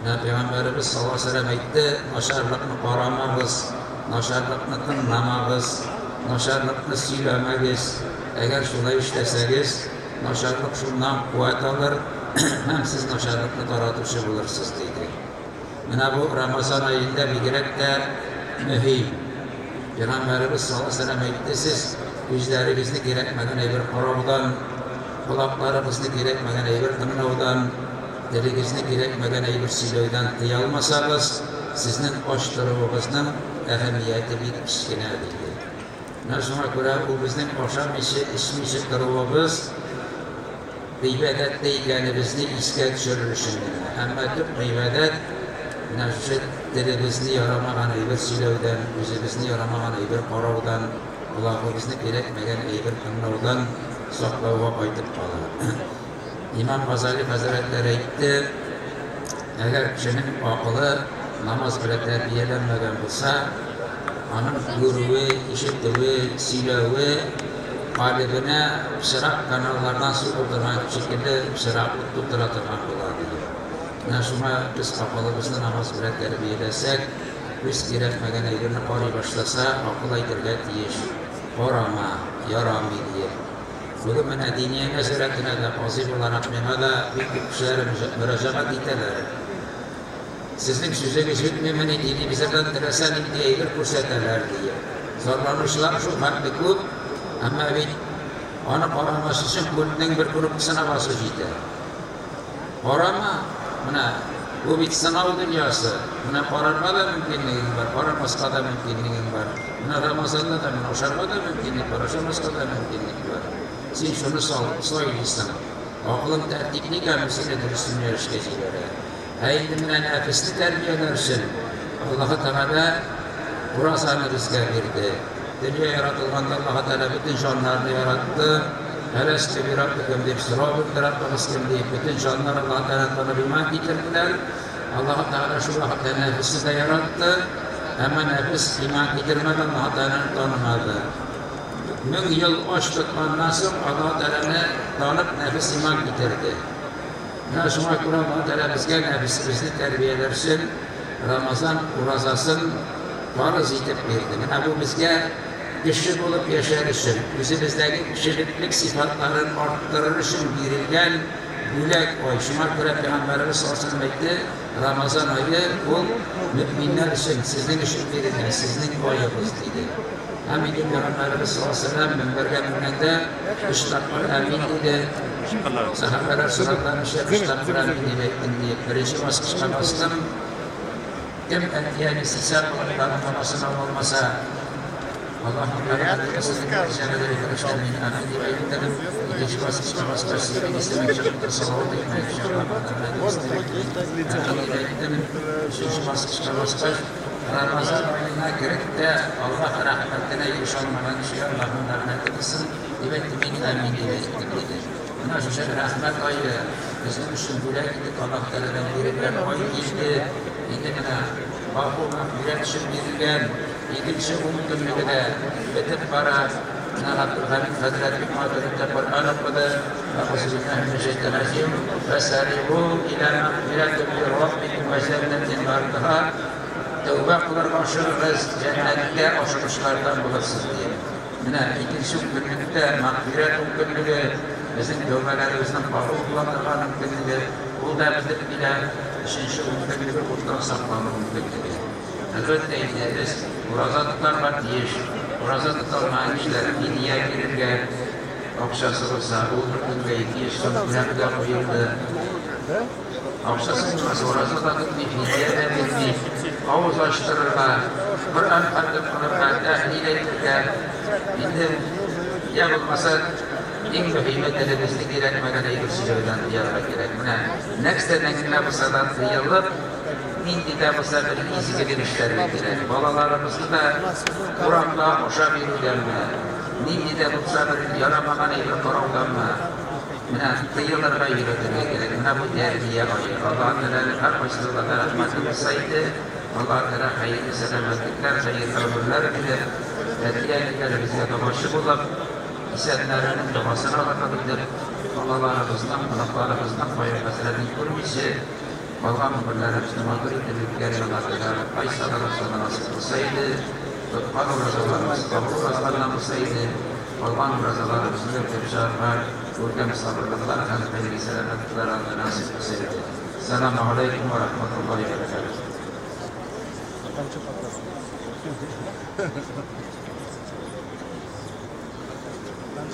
Менә Пәйгамбәребез саллаллаһу алейһи ва сәлләм әйтте, начарлыкны карамагыз, начарлыкны тыңламагыз, начарлыкны сөйләмәгез. Әгәр шулай эшләсәгез, начарлык шуннан куәт алыр һәм сез начарлыкны таратучы булырсыз, диде. Менә бу Рамазан аенда бигрәк тә мөһим. Пәйгамбәребез саллаллаһу алейһи ва сәлләм әйтте, сез күзләрегезне кирәкмәгән әйбер караудан, колакларыгызны кирәкмәгән әйбер тыңлаудан, телегезне кирәкмәгән әйбер сөйләүдән тыя алмасагыз, сезнең ач торуыгызның әһәмияте бик кечкенә, диде. Менә шуңа күрә ул безнең ашамыйча, эчмичә торуыбыз гыйбадәттә икәнебезне искә төшерер өчен генә. Әмма төп гыйбадәт менә шушы телебезне ярамаган әйбер сөйләүдән, үзебезне ярамаган әйбер караудан, колагыбызны кирәкмәгән әйбер тыңлаудан саклауга кайтып кала. Имам Газали хәзрәтләре әйтте, әгәр кешенең акылы намаз белән тәрбияләнмәгән булса, аның күрүе, ишетүе, сөйләве калебенә пычрак каналлардан су тутырган шикелле пычраклык тутыра торган була, диде. Менә шуңа без акылыбызны намаз белән тәрбияләсәк, күз кирәкмәгән әйберне карый башласа, акыл әйтергә тиеш. Карама, ярамый диеп. Бүген менә Диния нәзарәтенә дә, казый буларак миңа да бик күп кешеләр мөрәҗәгать итәләр. Сезнең сүзегез үтмимени, телевизордан теләсә нинди әйбер күрсәтәләр, диеп. Зарланучылар шул хәтле күп, әмма бит аны карамас өчен пультның бер кнопкасына басу җитә. Карама, менә бу бит сынау дөньясы. Менә карарга да мөмкинлегең бар, карамаска да мөмкинлегең бар. Менә Рамазанда да менә ашарга да мөмкинлек бар, ашамаска да мөмкинлек бар. Син шуны сайлыйсың. Акылың тәртипле икән, сине дөрес юнәлешкә җибәрә. Ә инде менә нәфесне тәрбияләр өчен Аллаһы Тәгалә уразаны безгә бирде. Дөнья яратылганда Аллаһы Тәгалә бөтен җаннарны яратты. Әләстү бираббикум дип сорау бирде, Раббыгыз кем дип. Бөтен җаннар Аллаһы Тәгаләне танып иман китерделәр. Аллаһы Тәгалә шул вакытта нәфесне дә яратты. Әмма нәфес иман китермәде, Аллаһы Тәгаләне танымады. 1000 ел ач тотканнан соң Аллаһы Тәгаләне танып нәфес иман китерде. Менә шуңа күрә Аллаһы Тәгалә безгә нәфесебезне тәрбияләр өчен Рамазан уразасын фарыз итеп бирде. Менә бу безгә кеше булып яшәр өчен, үзебездәге кешелеклек сыйфатларын арттырыр өчен бирелгән бүләк ай. Шуңа күрә Пәйгамбәребез саллаллаһу алейһи ва сәлләм әйтте, Рамазан ае ул мөэминнәр өчен, сезнең өчен бирелгән, сезнең аегыз, диде. Һәм инде Пәйгамбәребез саллаллаһу алейһи ва сәлләм мөнбәргә менгәндә 3 тапкыр әмин диде. Сәхабәләр сорадылар, нишләп 3 тапкыр әмин дип әйттең диеп. Беренче баскычка бастым. Кем әти-әнисе исән булып, аның баласын ала алмаса, Аллаһның рәхмәте булсын, мин әмин дип әйттем. Икенче баскычка баскач, синең исемең чыгып торса, салават әйтмәкче, әмин дип әйттем. Өченче баскычка баскач, Рамазан аена кереп тә Аллаһ рәхмәтенә ирешә алмаган кешегә Аллаһның ләгънәте булсын, дип әйтте, мин әмин дип әйттем, диде. Менә шушы рәхмәт ае безнең өчен бүләк итеп Аллаһ Тәгаләдән бирелгән ай килде. Инде менә гафу, мәгъфирәт өчен бирелгән икенче ун көнлеге дә бетеп бара. Менә Габделхәмид хәзрәт бик матур итеп Коръән укыды. Әгъузу биллаһи минәш шәйтанир раҗим. Фәсариғу илә мәгъфирәтин мин раббикум вә җәннәтин гардыһа. Тәүбә кылырга ашыгыгыз, җәннәткә ашыгучылардан булырсыз, диеп. Менә икенче ункөнлектә мәгъфирәт ункөнлеге, безнең тәүбәләребезнең кабул була торган ункөнлеге, ул да бетеп килә. Өченче ункөнлеге уттан саклану ункөнлеге. Әлбәттә инде, без ураза тотарга тиеш. Ураза тота алмаган кешеләр фидия бирергә, акчасы булса, ул бер көнгә 200 сум күләмендә куелды. Акчасы булмаса, ураза да тотмый, фидия дә бирми. Авыз ачтырырга, Коръән хәтем кылырга, тәһлил әйтергә. Инде я булмаса, иң мөһиме телебезне кирәкмәгән әйбер сөйләүдән тыярга кирәк. Менә нәрсәдән генә булса да тыелып, нинди дә булса бер изгелек эшләргә кирәк. Балаларыбызны да урамда ашап йөрүдәнме, нинди дә булса бер ярамаган әйбер карауданмы, менә тыелырга өйрәтергә кирәк. Менә бу тәрбия ае. Аллаһ Тәгаләнең һәркайсыбызга да рәхмәте булса иде. Аллаһ Тәгалә хәерле сәламәтлекләр, хәерле гомерләр биреп, әти-әниләребезгә догачы булып, исәннәренең догасын алырлык итеп, балаларыбызның, оныкларыбызның кайгы-хәсрәтен күрмичә, калган гомерләребезне матур итеп үткәреп, Аллаһ Тәгалә кайсыларыбызга насыйп кылса иде, тоткан уразаларыбыз кабул уразалардан булса иде, калган уразаларыбызны да үтәп чыгарга күркәм сабырлыклар һәм хәерле сәламәтлекләр Алла насыйп кылса иде. Сәламү алейкум вә рахматуллаһи вә бәрәкәтүһ.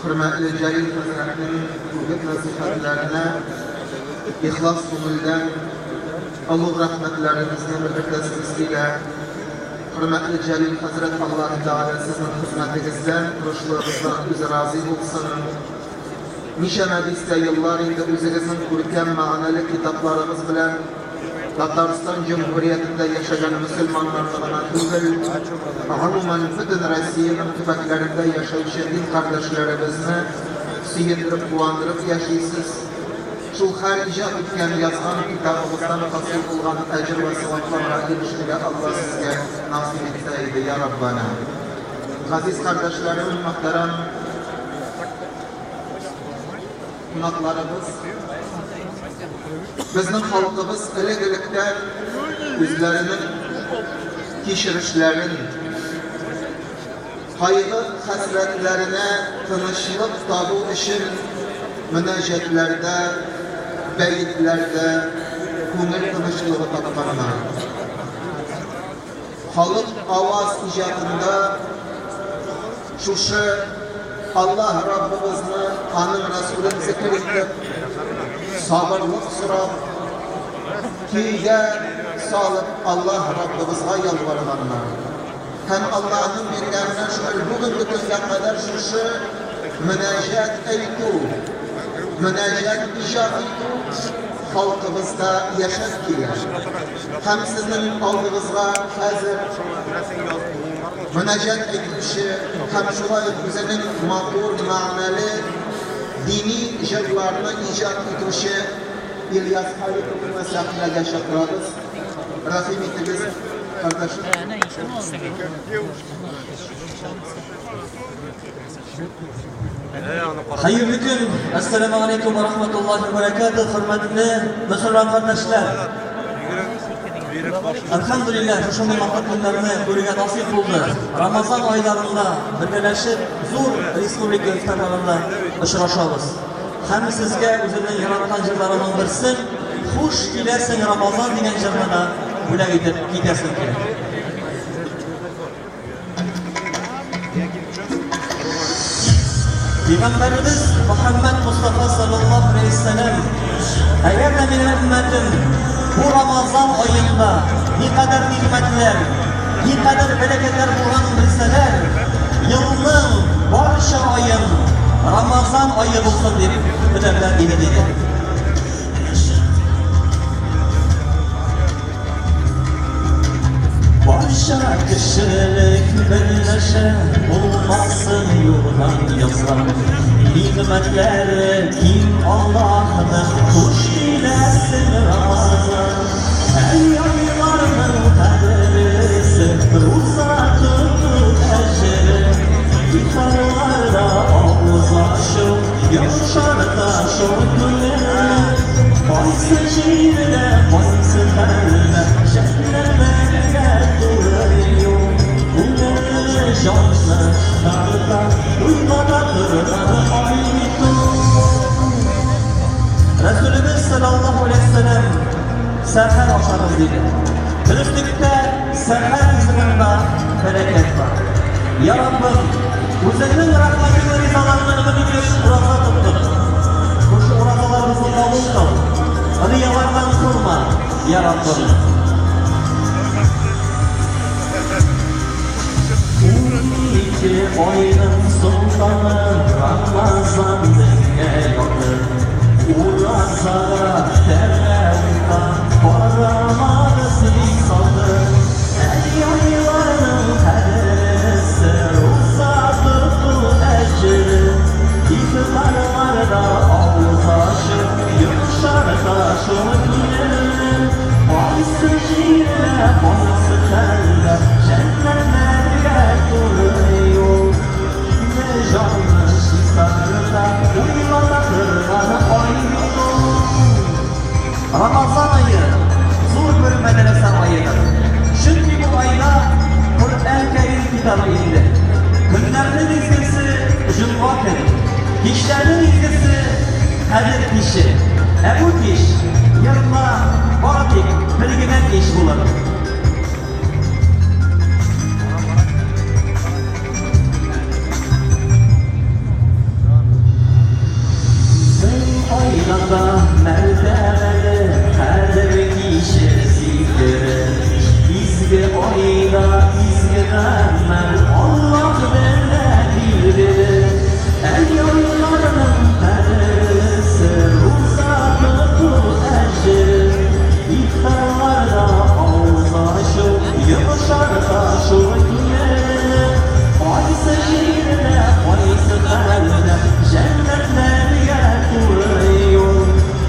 Хөрмәтле Җәлил хәзрәтнең үгет-нәсыйхәтләренә ихлас күңелдән олуг рәхмәтләребезне белдертәсебез килә. Хөрмәтле Җәлил хәзрәт, Аллаһы Тәгалә сезнең хезмәтегездән, тырышлыгыгыздан үзе разый булсын. Ничәмә дистә еллар инде үзегезнең күркәм мәгънәле китапларыгыз белән Татарстан Җөмһүриятендә яшәгән мөселманнарны гына түгел, гомумән, бөтен Россиянең төбәкләрендә яшәүче дин кардәшләребезне сөендереп, куандырып яшисез. Шул һәр иҗат иткән, язган китабыгыздан хасил булган әҗер вә савапларга ирешергә Алла сезгә насыйп итсә иде, я Раббана. Газиз кардәшләрем, мөхтәрәм кунакларыбыз, безнең халкыбыз элек-электән үзләренең кичерешләрен, кайгы-хәсрәтләренә тынычлык табу өчен мөнәҗәтләрдә, бәетләрдә күңел тынычлыгы тапканнар. Халык аваз иҗатында шушы Аллаһ Раббыбызны, аның Расулын зикер итеп, сабырлык сорап, көйгә салып Аллаһ Раббыбызга ялварганнар. Һәм Аллаһның биргәненә шөкер, бүгенге көнгә кадәр шушы мөнәҗәт әйтү, мөнәҗәт иҗат итү халкыбызда яшәп килә. Һәм сезнең алдыгызга хәзер мөнәҗәт әйтүче һәм шулай ук үзенең матур, мәгънәле дини җырларны иҗат итүче Ильяс Халиковны сәхнәгә чакырабыз. Рәхим итегез, кардәшем. Хәерле көн! Әссәламү алейкум ва рахматуллаһи ва баракатуһ, хөрмәтле мөселман кардәшләр! Әлхәмдүлилләһ, шушындый матур көннәрне күрергә насыйп булды. Рамазан айларында бергәләшеп зур республика ифтарларында очрашабыз. Һәм сезгә үземнең яраткан җырларымның берсен, Хуш киләсең, Рамазан дигән җырны да бүләк итеп китәсем килә. Пәйгамбәребез Мөхәммәд Мостафа саллаллаһу алейһи вәсәлләм, Әгәр дә минем өммәтем бу Рамазан аенда никадәр нигъмәтләр, никадәр бәрәкәтләр булганын белсәләр, елның барча аен Рамазан ае булсын дип көтәрләр иде, диде. Барча кешелек берләшә, булмасын юрган язган. Нигъмәтләре киң Аллаһның, хуш киләсең, Рамазан. Әй айлар чистарта, уйлата торган ай бит ул. Рәсүлебез саллаллаһу алейһи ва сәлләм сәхәр ашагыз диде. Дөреслектә сәхәр ризыгында бәрәкәт бар. Я Раббым, үзеңнең рәхмәтеңне, ризалыгыңны өмет итеп ураза тоттык. Шушы уразаларыбызны кабул кыл. Риялардан кылма, я Раббым. 12 айның солтаны Рамазан безгә якын. Уразага тәравихка карамагыз бик салкын. Әй айларның кадерлесе, руза тоту әҗере. Ифтарларда авыз ачып, йомшарта шул күңелне. Кайсы җирдә, кайсы хәлдә, җәннәтләргә туры юл. Җанны чистарта, уйлата торган ай бит ул. Рамазан ае зур бер мәдрәсә аедыр. Чөнки бу айда Коръән Кәрим китабы инде. Көннәрнең изгесе җомга көн, кичләрнең изгесе Кадер киче. Ә бу кич елга бары тик бер генә кич булыр. Мең айдан да мәртәбәле Кадер киче зикере. Изге айда изге гамәл Аллаһ белә билгеле. Әй айларның кадерлесе, руза тоту әҗере. Ифтарларда авыз ачу, йомшарта шул күңелне. Кайсы җирдә, кайсы хәлдә, җәннәтләргә туры юл.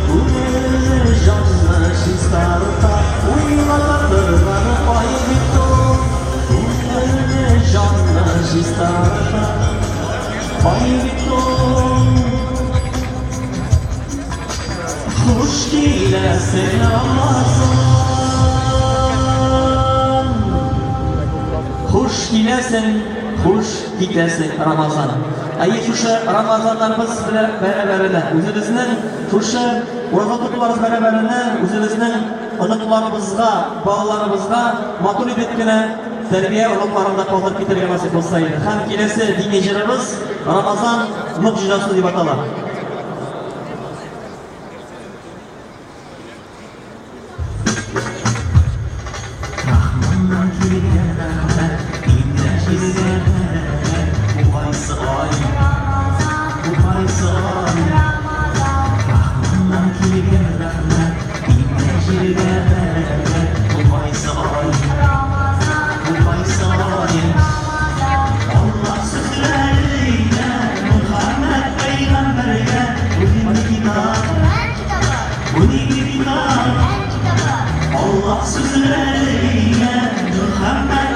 Күңелне, җанны чистарта, уйлата торган ай бит ул. Күңелне, җанны чистарта, ай бит ул. Хуш киләсең, Рамазан. Хуш киләсең, хуш китәсең, Рамазан. Әйе, шушы Рамазаннарыбыз белән бәрабәренә, үзебезнең шушы ураза тотуларыбыз бәрабәренә, үзебезнең оныкларыбызга, балаларыбызга матур итеп кенә тәрбия орлыкларын да калдырып китәргә насыйп булса иде. Һәм киләсе дини җырыбыз Рамазан могҗизасы дип атала. Рахманнан килгән рәхмәт, иңдә җиргә бәрәкәт. Бу кайсы ай? Бу кайсы ай? Рахманнан килгән рәхмәт, иңдә җиргә бәрәкәт. Бу кайсы ай? Бу кайсы ай? Аллаһ сүзләре илә Мөхәммәд пәйгамбәргә. Бу нинди китап? Бу нинди китап? Аллаһ сүзләре илә Мөхәммәд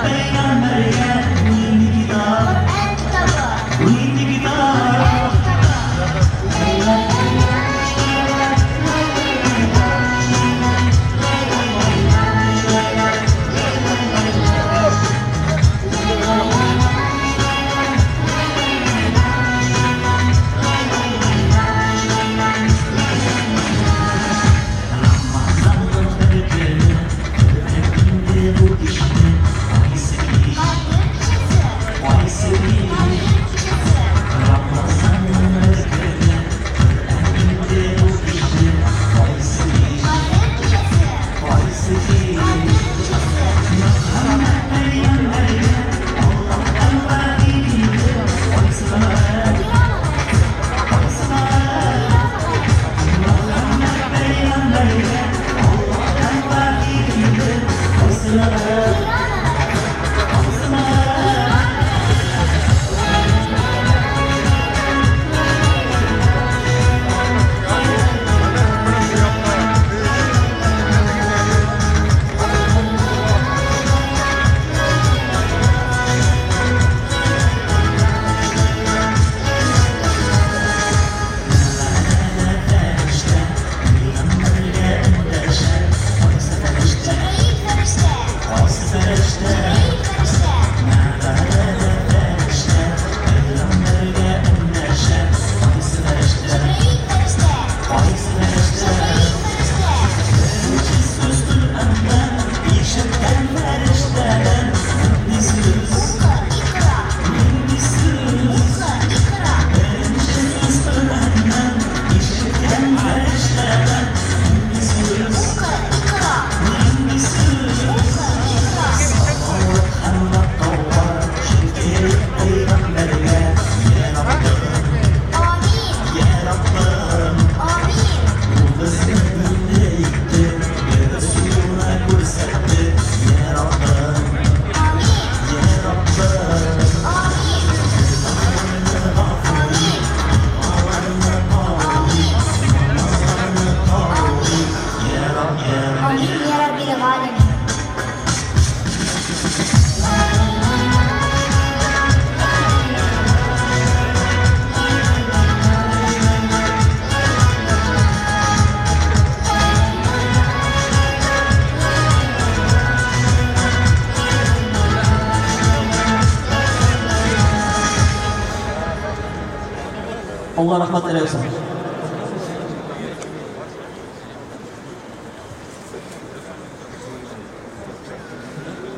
Алла рәхмәтләре яусын.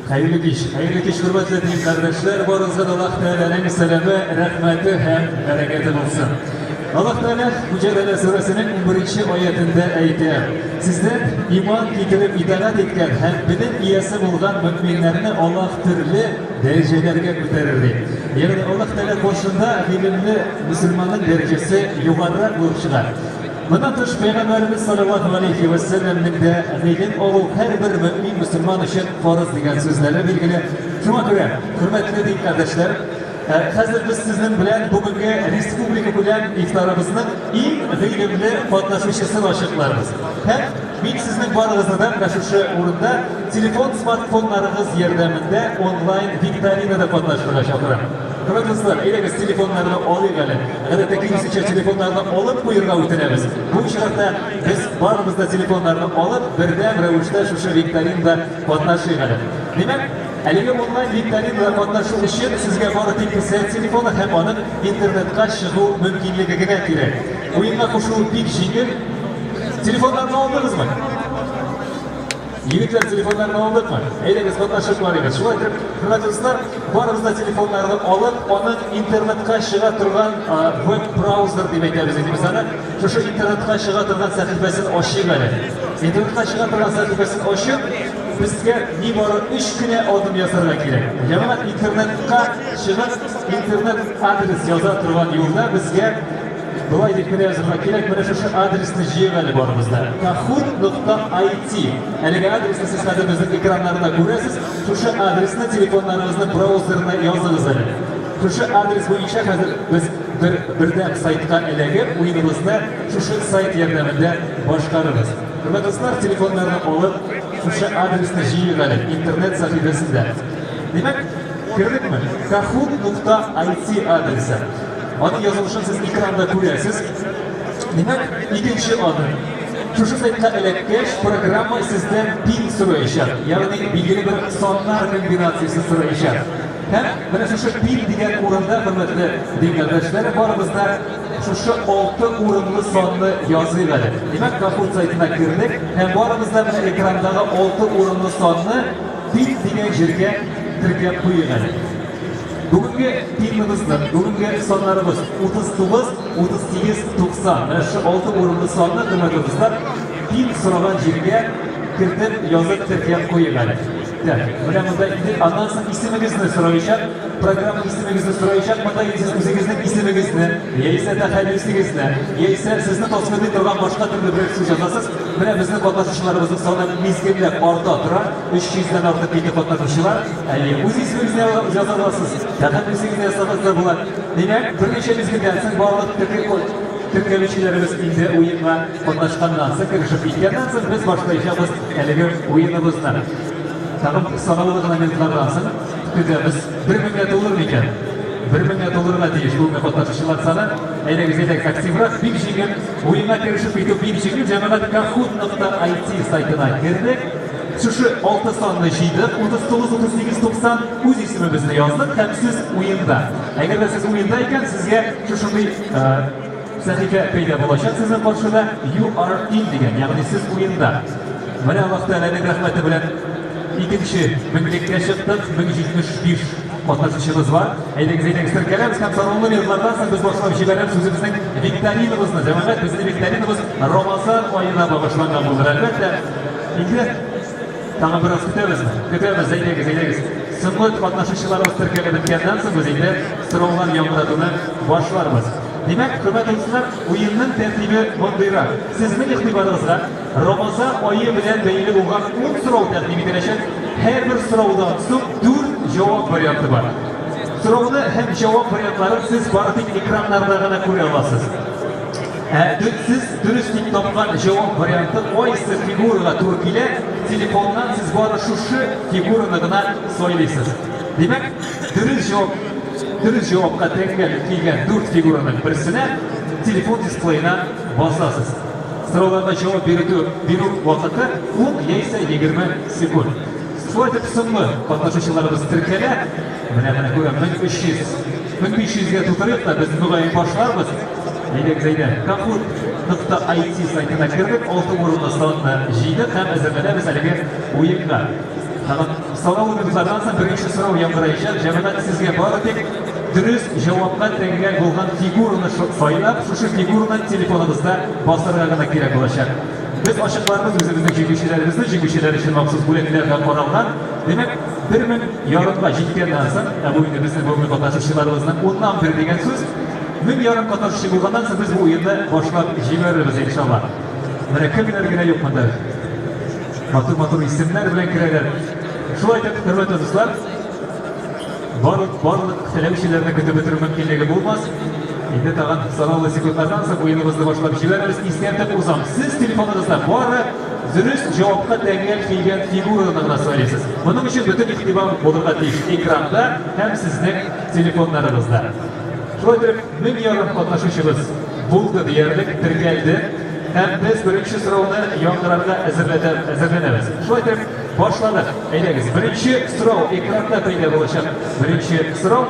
Хәерле кич, хәерле кич, хөрмәтле дин кардәшләр, барыгызга да Аллаһ Тәгаләнең сәламе, рәхмәте һәм бәрәкәте булсын. Аллаһ Тәгалә Мөҗадәлә сүрәсенең 11 аятендә әйтә: Сездән иман китереп итагать иткән һәм белем иясе булган мөэминнәрне Аллаһ төрле дәрәҗәләргә күтәрер ди. Ягъни Аллаһ Тәгалә каршында гыйлемле мөселманның дәрәҗәсе югарырак булып чыга. Моннан тыш, Пәйгамбәребез салләллаһу галәйһи вә сәлләмнең дә гыйлем алу һәрбер мөэмин мөселман өчен фарыз дигән сүзләре билгеле. Шуңа күрә, хөрмәтле дин кардәшләр, хәзер без сезнең белән бүгенге республикакүләм ифтарыбызның иң гыйлемле катнашучысын ачыкларбыз. Һәм мин сезнең барыгызны да менә шушы урында телефон, смартфоннарыгыз ярдәмендә онлайн викторинада катнашырга чакырам. Хөрмәтле дуслар, әйдәгез телефоннарны алыйк әле. Гадәттә киресенчә телефоннарны алып куерга үтенәбез. Бу очракта без барыбыз да телефоннарны алып, бердәм рәвештә шушы викторинада катнашыйк әле. Димәк, әлеге онлайн викторинада катнашу өчен сезгә бары тик кесә телефоны һәм аның интернетка чыгу мөмкинлеге генә кирәк. Уенга кушылу бик җиңел. Телефоннарны алдыгызмы? Егетләр, телефоннарны алдыкмы? Әйдәгез, катнашып карыйбыз. Шулай итеп, хөрмәтле дуслар, барыбыз да телефоннарны алып, аның интернетка чыга торган веб-браузер дип әйтәбез инде без аны. Шушы интернетка чыга торган сәхифәсен ачыйк әле. Интернетка чыга торган сәхифәсен ачып, безгә нибары өч кенә адым ясарга кирәк. Җәмәгать, интернетка чыгып, интернет адрес яза торган юлда безгә Болай дип кенә язырга кирәк, менә шушы адресны җыйыйк әле барыбыз да. Kahoot.it. Әлеге адресны сез хәзер безнең экраннарда күрәсез. Шушы адресны телефоннарыгызның браузерына языгыз әле. Шушы адрес буенча хәзер без бер бердәм сайтка эләгеп, уеныбызны шушы сайт ярдәмендә башкарырбыз. Хөрмәтле дуслар, телефоннарны алып, шушы адресны җыйыйк әле интернет сәхифәсендә. Димәк, кердекме? Kahoot.it адресы. Аның язылышын сез экранда күрәсез. Димәк, икенче адым. Шушы сайтка эләккәч, программа сездән пин сораячак, ягъни билгеле бер саннар комбинациясе сораячак. Һәм менә шушы пин дигән урында, хөрмәтле дин кардәшләре, барыбыз да шушы алты урынлы санны языйк әле. Димәк, Kahoot сайтына кердек һәм барыбыз да менә экрандагы алты урынлы санны пин дигән җиргә теркәп куйыйк әле. Бүгенге пиныбызның, бүгенге саннарыбыз 39, 38, 90. Менә шушы алты урынлы санны, хөрмәтле дуслар, пин сораган җиргә кертеп, язып, теркәп куйыйк әле. Так, менә монда инде аннан соң исемегезне сораячак, программа исемегезне сораячак, монда инде сез үзегезнең исемегезне, яисә тәхәллүсегезне, яисә сезне тасвирлый торган башка төрле берәр сүз язасыз. Менә безнең катнашучыларыбызның саны мизгелләп арта тора. 300 дән артык инде катнашучылар. Әйе, үз исемегезне яза аласыз, тәхәллүсегезне язсагыз да була. Димәк, берничә мизгелдән соң барлык теркәлүчеләребез инде уенга катнашканнан соң, керешеп киткәннән соң без башлаячакбыз әлеге уеныбызны. Тагын санаулы гына минутлардан соң көтәбез. Бер меңгә тулыр микән? Бер меңгә тулырга тиеш бүгенге катнашучылар саны. Әйдәгез, әйдәгез, активрак, бик җиңел. Уенга керешеп китү бик җиңел. Җәмәгать Kahoot.it сайтына кердек. Шушы алты санны җыйдык, 39, 38, 90, үз исемебезне яздык һәм сез уенда. Әгәр дә сез уенда икән, сезгә шушындый сәхифә пәйда булачак сезнең каршыда You are in дигән, ягъни сез уенда. Менә Аллаһ Тәгаләнең рәхмәте белән икенче меңлеккә чыктык, 1075 катнашучыбыз бар. Әйдәгез, әйдәгез, теркәләбез һәм санаулы минутлардан соң без башлап җибәрәбез үзебезнең викторинабызны. Җәмәгать, безнең викторинабыз Рамазан аена багышланган булыр, әлбәттә. Инде тагын бераз көтәбезме? Көтәбез, әйдәгез, әйдәгез. Соңгы катнашучыларыбыз теркәлеп беткәннән соң без инде сораулар яңгыратуны башларбыз. Димәк, хөрмәтле дуслар, уенның тәртибе мондыйрак. Сезнең игътибарыгызга Рамазан ае белән бәйле булган 10 сорау тәкъдим ителәчәк. Һәрбер сораудан соң 4 җавап варианты бар. Сорауны һәм җавап вариантларын сез бары тик экраннарда гына күрә аласыз. Ә сез дөрес дип тапкан җавап варианты кайсы фигурага туры килә, телефоннан сез бары шушы фигураны гына сайлыйсыз. Димәк, дөрес җавап дөрес җавапка тәңгәл килгән 4 фигураның берсенә телефон дисплеена басасыз. Сорауларга җавап бирү бирү вакыты 10 яисә 20 секунд. Шулай итеп, соңгы катнашучыларыбыз теркәлә. Менә менә күрәм, 1300, 1500гә тутырыйк та без мөгаен башларбыз. Әйдәгез, әйдә, Kahoot.it сайтына кердек, 6 урынлы санны җыйдык һәм әзерләнәбез әлеге уенга. Тагын санаулы минутлардан соң беренче сорау яңгыраячак. Җәмәгать, сезгә бары тик дөрес җавапка тәңгәл булган фигураны сайлап, шушы фигураны телефоныгызда басарга гына кирәк булачак. Без ачыкларбыз үзебезнең җиңүчеләребезне, җиңүчеләр өчен махсус бүләкләр дә каралган. Димәк, 1500-га җиткәннән соң, ә бу инде безнең бүгенге катнашучыларыбызның уннан бер дигән сүз, 1500 катнашучы булганнан соң без бу уенны башлап җибәрербез, иншалла. Менә кемнәр генә юк монда. Матур-матур исемнәр белән керәләр. Шулай итеп, хөрмәтле дуслар, барлык барлык теләүчеләрне көтеп бетерү мөмкинлеге булмас. Инде тагын санаулы секундлардан соң уеныбызны башлап җибәрербез. Искәртеп узам, сез телефоныгызда бары дөрес җавапка тәңгәл килгән фигураны гына сайлыйсыз. Моның өчен бөтен игътибар булырга тиеш экранда һәм сезнең телефоннарыгызда. Шулай итеп, 1500 катнашучыбыз булды диярлек, теркәлде. Һәм без беренче сорауны яңгырарга әзерләнәбез. Шулай итеп, башладык. Әйдәгез, беренче сорау экранда пәйда булачак. Беренче сорау.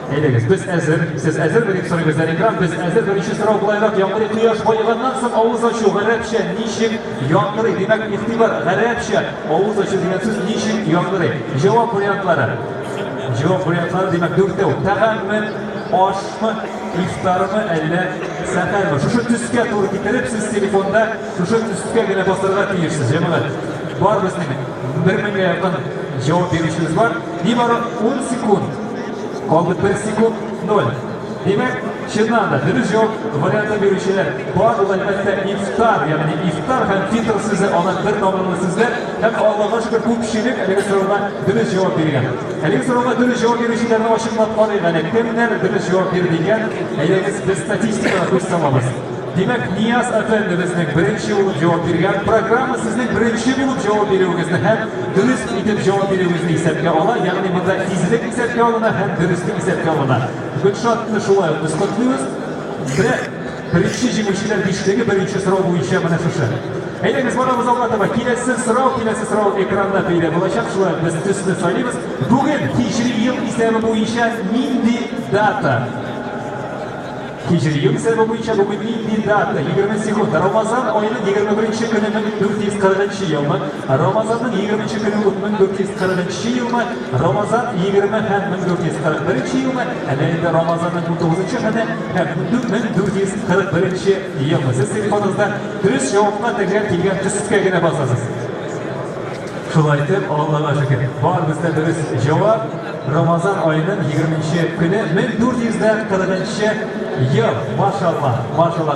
Әйдәгез, без әзер. Сез әзерме дип сорый бездән экран. Без әзер. Беренче сорау былайрак яңгырый. Кояш баеганнан соң авыз ачу гарәпчә ничек яңгырый? Димәк, игътибар, гарәпчә авыз ачу дигән сүз ничек яңгырый? Җавап вариантлары. Җавап вариантлары, димәк, дүртәү. Тәгамме, ашмы, ифтармы, әллә сәхәрме? Шушы төскә туры китереп, сез телефонда шушы төскә генә басарга тиешсез, җәмәгать. Бар безнең 1000-гә якын җавап бирүчебез бар. Нибары 10 секунд. Калды 1 секунд 0. Димәк, чыннан да дөрес җавап варианты бирүчеләр бар, ул әлбәттә ифтар, ягъни ифтар һәм фитр сүзе алар бер тамырлы сүзләр һәм Аллага шөкер күпчелек әлеге сорауга дөрес җавап биргән. Әлеге сорауга дөрес җавап бирүчеләрне ачыклап карыйк әле, кемнәр дөрес җавап бирде икән? Әйдәгез, без статистикага күз салабыз. Димәк, Нияз әфәнде безнең беренче булып җавап биргән. Программа сезнең беренче булып җавап бирүегезне һәм дөрес итеп җавап бирүегезне исәпкә ала, ягъни монда тизлек исәпкә алына һәм дөреслек исәпкә алына. Гөлшатны шулай ук без котлыйбыз. Менә беренче җиңүчеләр бишлеге беренче сорау буенча менә шушы. Әйдәгез, барабыз алга таба. Киләсе сорау, киләсе сорау экранда пәйда булачак. Шулай ук без төсне сайлыйбыз. Бүген һиҗри ел исәбе буенча нинди дата? Һиҗри ел исәбе буенча бүген нинди дата? 20 секунд. Рамазан аеның 21 көне 1440 елмы? Рамазанның 20 көне үк 1440 елмы? Рамазан 20 һәм 1441 елмы? Әллә инде Рамазанның 19 көне һәм 1441 елмы? Сез телефоныгызда дөрес җавапка тәңгәл килгән төскә генә басасыз. Шулай итеп, Аллага шөкер, бар бездә дөрес җавап. Рамазан аеның 20 көне 1440 ел. Машалла, машалла.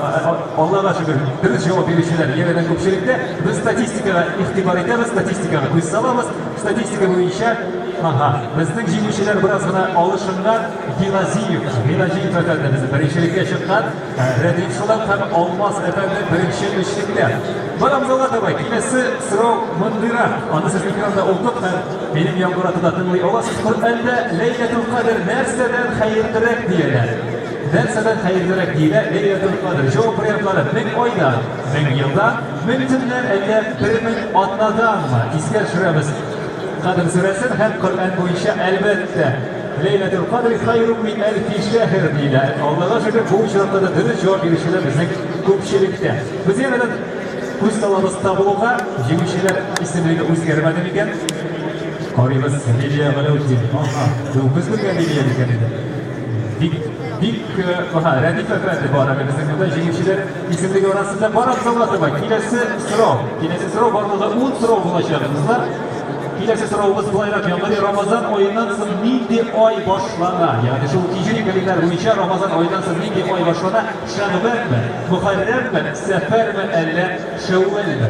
Аллага шөкер, дөрес җавап бирүчеләр янәдән күпчелектә. Без статистикага игътибар итәбез, статистикага күз салабыз. Статистика буенча, ага, безнең җиңүчеләр бераз гына алышынган. Гилазиев, Гилазиев әфәнде безнең беренчелеккә чыккан. Рәдиф шулай һәм Алмаз әфәнде беренче өчлектә. Барабыз алга таба. Киләсе сорау мондыйрак. Аны сез экранда укып һәм минем яңгыратуда тыңлый аласыз. Коръәндә Ләйләтул Кадр нәрсәдән хәерлерәк диелә? Нәрсәдән хәерлерәк диелә Ләйләтул Кадр? Җавап вариантлары: 1000 айдан, 1000 елдан, 1000 төннән, әллә 1000 атнаданмы? Искә төшерәбез Кадр сүрәсен һәм Коръән буенча, әлбәттә, Ләйләтул Кадри хайрун мин әлфи шәһр диелә. Аллага шөкер, бу очракта да дөрес җавап бирүчеләр безнең күпчелектә. Без янәдән күз салабыз таблога, җиңүчеләр исемлеге үзгәрмәде микән? Карыйбыз, Лилия Галәүтдин. Ага, бу без белгән Лилия микән инде? Бик, бик, ага, Рәдиф әфәнде бар әле безнең монда җиңүчеләр исемлеге арасында. Барабыз алга таба. Киләсе сорау. Киләсе сорау барлыгы 10 сорау булачак, дуслар. Киләсе соравыбыз былайрак яңгырый. Рамазан аеннан соң нинди ай башлана? Ягъни шул һиҗри календарь буенча Рамазан аеннан соң нинди ай башлана? Шәгъбанмы, Мөхәррәмме, Сәфәрме, әллә Шәүвәлме?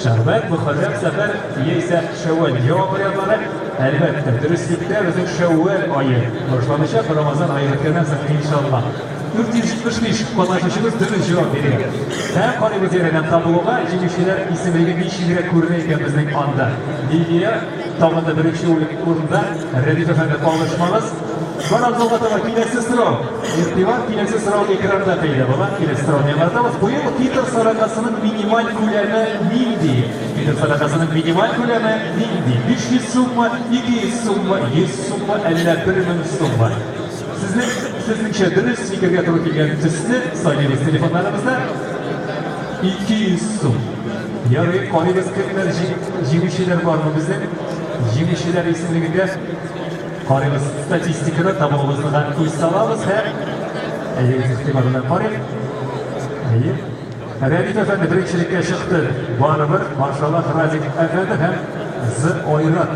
Шәгъбан, Мөхәррәм, Сәфәр яисә Шәүвәл. Җавап вариантлары, әлбәттә, дөреслектә безнең Шәүвәл ае башланачак Рамазан ае беткәннән соң, иншалла. 475 катнашучыбыз дөрес җавап биргән. Һәм карыйбыз янәдән таблога, җиңүчеләр исемлеге ничегрәк күренә икән безнең анда. Лилия тагын да беренче урында, Рәдиф әфәнде, калышмагыз. Барабыз алга таба, киләсе сорау. Игътибар, киләсе сорау экранда пәйда була. Киләсе сорауны яңартабыз. Быел фитр садакасының минималь күләме нинди? Фитр садакасының минималь күләме нинди? 500 суммы, 200 суммы, 100 суммы, әллә 1000 суммы? Сезнең Сезнеңчә дөрес фикергә туры килгән төсне сайлыйбыз телефоннарыбызда. 200 сум. Ярый, карыйбыз, кемнәр җиңүчеләр бармы безнең? Җиңүчеләр исемлегендә карыйбыз статистиканы, табуыбызга күз салабыз һәм әйе, игътибар белән карыйк. Әйе. Рәдиф әфәнде беренчелеккә чыкты. Барыбер, машаллах, Радик әфәнде һәм З Айрат.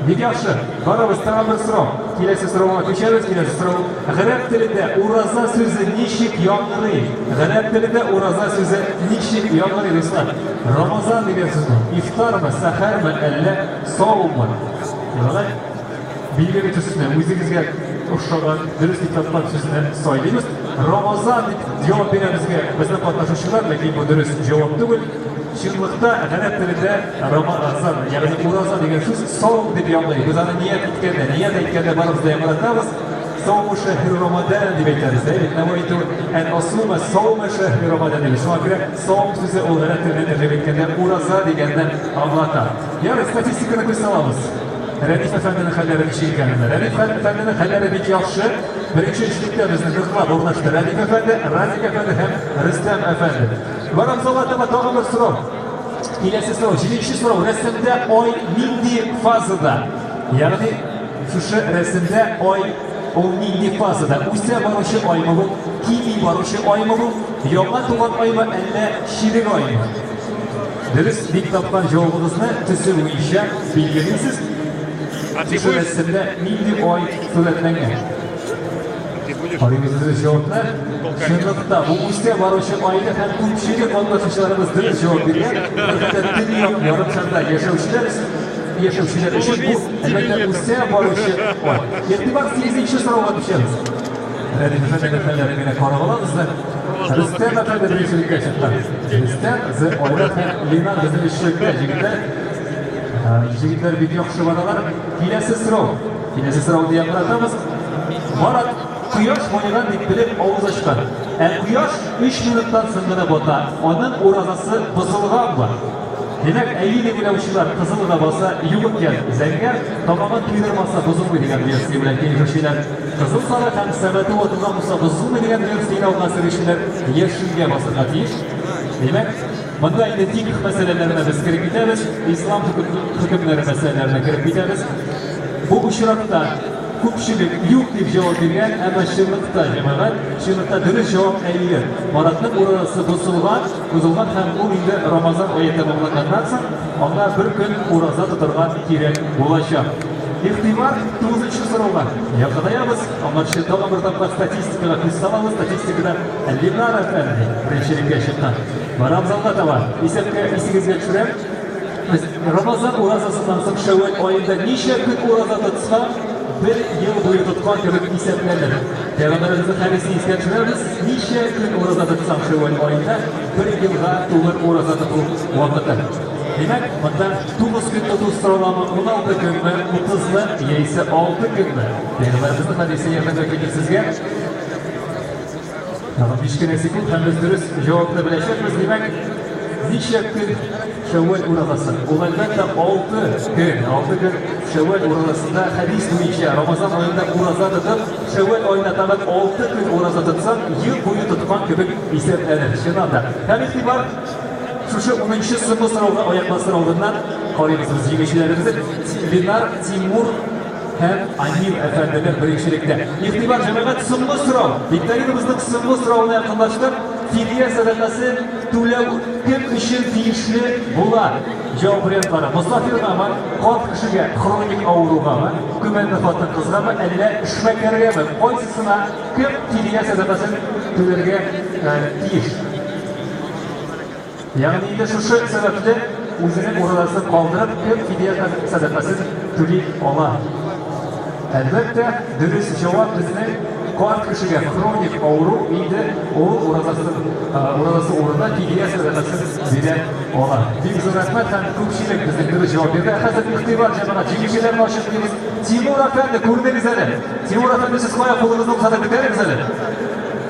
Бик яхшы. Барабыз, тагын бер сорау. Киләсе сорауга күчәбез. Киләсе сорау. Гарәп телендә ураза сүзе ничек яңгырый? Гарәп телендә ураза сүзе ничек яңгырый, дуслар? Рамазан дигән сүзме? Ифтармы, сәхәрме, әллә саумы? Ярай. Билгеле төсне үзегезгә охшаган, дөрес дип тапкан сүзне сайлыйбыз. Рамазан дип җавап бирә безгә безнең катнашучылар, ләкин бу дөрес җавап түгел. Чынлыкта гарәп телендә Рамазан, ягъни ураза дигән сүз саум дип яңгырый. Без аны ният иткәндә, ният әйткәндә барыбыз да яңгыратабыз. Сауму шәһри Рамадан дип әйтәбез. Әйе, навайту ән асума саума шәһри Рамадан дип. Шуңа күрә саум сүзе ул гарәп теленнән тәрҗемә иткәндә ураза дигәнне аңлата. Ярый, статистиканы күз салабыз. Рәдиф әфәнденең хәлләре ничек икәнен. Рәдиф әфәнденең хәлләре бик яхшы. Беренче өчлектә безне ныклап урнашты Рәдиф әфәнде, Радик әфәнде һәм Рөстәм әфәнде. Барабыз алга таба, тагын бер сорау. Киләсе сорау, җиденче сорау. Рәсемдә ай нинди фазада? Ягъни шушы рәсемдә ай ул нинди фазада? Үсә баручы аймы бу? Кими баручы аймы бу? Яңа туган аймы, әллә чирек аймы? Дөрес дип тапкан җавабыгызны төсе буенча билгелисез. Шушы рәсемдә нинди ай сурәтләнгән? Карыйбыз дөрес җавапны. Чынлыкта бу үсә баручы айды һәм күпчелек катнашучыларыбыз дөрес җавап биргән. Әлбәттә, төньяк ярымшарда яшәүчеләр яшәүчеләр өчен бу, әлбәттә, үсә баручы ай. Игътибар, 8нче сорауга күчәбез. Рәдиф әфәнденең хәлләрен генә карап алабыз да. Рөстәм әфәнде беренчелеккә чыккан. Рөстәм, З Айрат һәм Ленар безнең өчлектә җегетләр. Җегетләр бик яхшы баралар. Киләсе сорау. Киләсе сорауны яңгыратабыз. Марат кояш баеган дип белеп авыз ачкан. Ә кояш 3 минуттан соң гына бата. Аның уразасы бозылганмы? Димәк, әйе дип уйлаучылар кызылга баса, юк икән, зәңгәр, тамагын туйдырмаса бозылмый дигән версия белән килешүчеләр, кызыл сары һәм сәгате ватылган булса бозылмый дигән версияне алга сөрүчеләр яшелгә басырга тиеш. Димәк, монда инде фикх мәсьәләләренә без кереп китәбез, ислам хөкемнәре мәсьәләләренә кереп китәбез. Бу очракта күпчелек юк дип җавап биргән, әмма чынлыкта, җәмәгать, чынлыкта дөрес җавап әйе. Маратның уразасы бозылган, бозылган һәм ул инде Рамазан ае тәмамланганнан соң аңа бер көн ураза тотарга кирәк булачак. Игътибар, тугызынчы сорауга якынаябыз. Аңарчы тагын бер тапкыр статистикага күз салабыз. Статистикада Ленар әфәнде беренчелеккә чыккан. Барабыз алга таба. Исәпкә исегезгә төшерәм. Без Рамазан уразасыннан соң Шәүвәл аенда ничә көн ураза тотса, бер ел буе тоткан кебек исәпләнер. Пәйгамбәребезнең хәдисен искә төшерәбез, ничә көн ураза тотсаң Шәүвәл аенда, бер елга тулыр ураза тоту вакыты. Димәк, монда 9 көн тоту сораламы, 16 көнме, 30-мы, яисә 6 көнме? Пәйгамбәребезнең хәдисе ярдәмгә килер сезгә. Тагын 5 кенә секунд һәм без дөрес җавапны беләчәкбез. Димәк, ничә көн Шәүвәл уразасы? Ул әлбәттә 6 көн. 6 көн Шәүвәл уразасында хәдис буенча Рамазан аенда ураза тотып, Шәүвәл аенда тагын 6 көн ураза тотсаң, ел буе тоткан кебек исәпләнер. Чыннан да. Һәм игътибар, шушы 10нчы соңгы сорауга аяк басыр алдыннан карыйбыз без җиңүчеләребезне. Ленар, Тимур һәм Анил әфәнделәр беренчелектә. Игътибар, җәмәгать, соңгы сорау. Викторинабызның соңгы соравына якынлаштык. Фидия сәдакасы түләү кем өчен тиешле була? Җавап вариантлары: мосафиргамы, карт кешегә, хроник авыругамы, көмәнле хатын-кызгамы, әллә эшмәкәргәме? Кайсысына кем фидия сәдакасын түләргә тиеш? Ягъни инде шушы сәбәпле үзенең уразасын калдырып, кем фидия сәдакасын түли ала? Әлбәттә, дөрес җавап безнең карт кешегә хроник авыру инде ул уразасын уразасы урынына фидия сәдакасын бирә ала. Бик зур рәхмәт һәм күпчелек безнең дөрес җавап бирде. Ә хәзер игътибар, җәмәгать, җиңүчеләрне ачыклыйбыз. Тимур әфәнде, күрдегез әле. Тимур әфәнде, сез кая, кулыгызны узатып күтәрегез әле.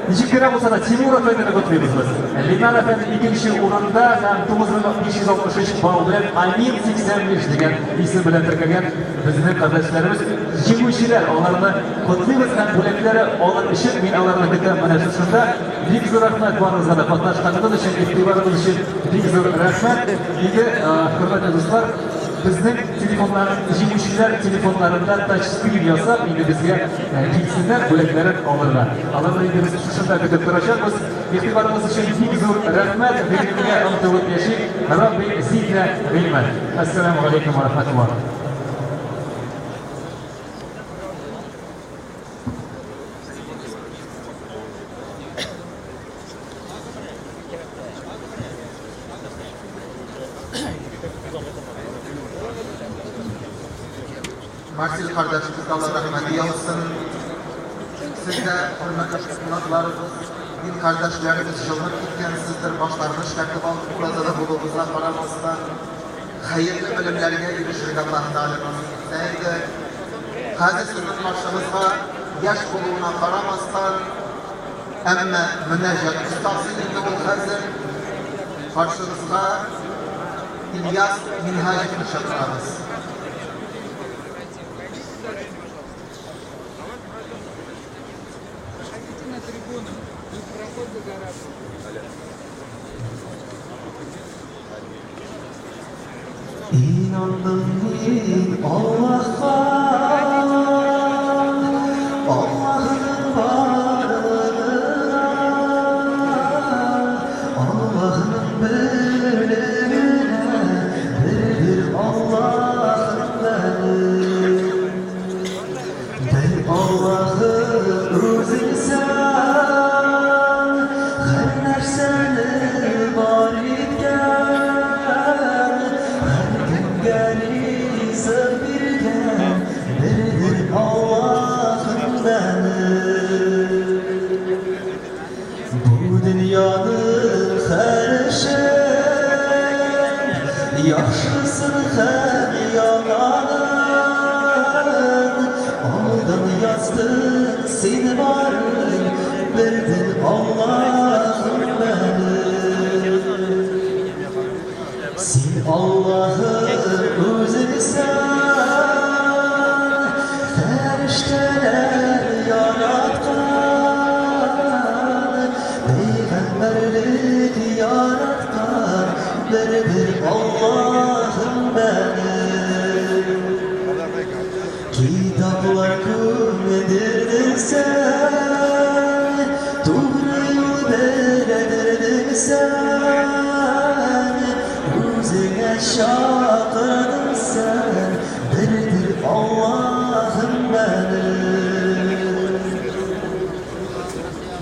Ничек кенә булса да, Тимур әфәндене котлыйбыз без. Ленар әфәнде икенче урында һәм 9563 балл белән Амин 85 дигән исем белән теркәлгән безнең кардәшләребез җиңүчеләр. Аларны котлыйбыз һәм бүләкләре алыр өчен мин аларны көтәм менә шушында. Бик зур рәхмәт барыгызга да катнашканыгыз өчен, игътибарыгыз өчен бик зур рәхмәт. Инде, хөрмәтле дуслар, безнең телефоннар, җиңүчеләр телефоннарында тачскрин ясап, инде безгә килсеннәр бүләкләрен алырга. Аларны инде без шушында көтеп торачакбыз. Игътибарыгыз өчен бик зур рәхмәт. Гыйлемгә омтылып яшик. Рабби зиднә гыйльмән. Ассаламу алейкум ва рахматуллах. Марсель кардәшебезгә Алла рәхмәте яусын. Сез дә, хөрмәтле кунакларыбыз, дин кардәшләребез, җылынып киткәнсездер, башларны эшкәртеп алып, уразада булуыбызга карамастан, хәерле белемнәргә ирешергә Аллаһы Тәгалә насыйп итсә иде. Хәзер сезнең каршыгызга яшь булуына карамастан, әмма мөнәҗәт остасы инде ул хәзер, каршыгызга Ильяс Минһаҗевны чакырабыз. Инандым мин Аллаһка, Аллаһның барлыгына, Аллаһның берлегенә, бердер Аллаһым бәнем. Бер Аллаһым үзең сән, һәр нәрсәне бар иткән, һәркемгә ризык биргән, бердер Аллаһым бәнем. Бу дөньяның һәр эшен, яхшысын һәм яманын, алдан яздың син барын, бердер Аллаһым бәнем. Син Аллаһым үзең сән, фәрештәләр яраткан, пәйгамбәрлек яраткан, бердер Аллаһым бәнем. Китаплар күмдердең сән, тугры юл белдердең сән, үзеңә чакырдың сән, бердер Аллаһым бәнем.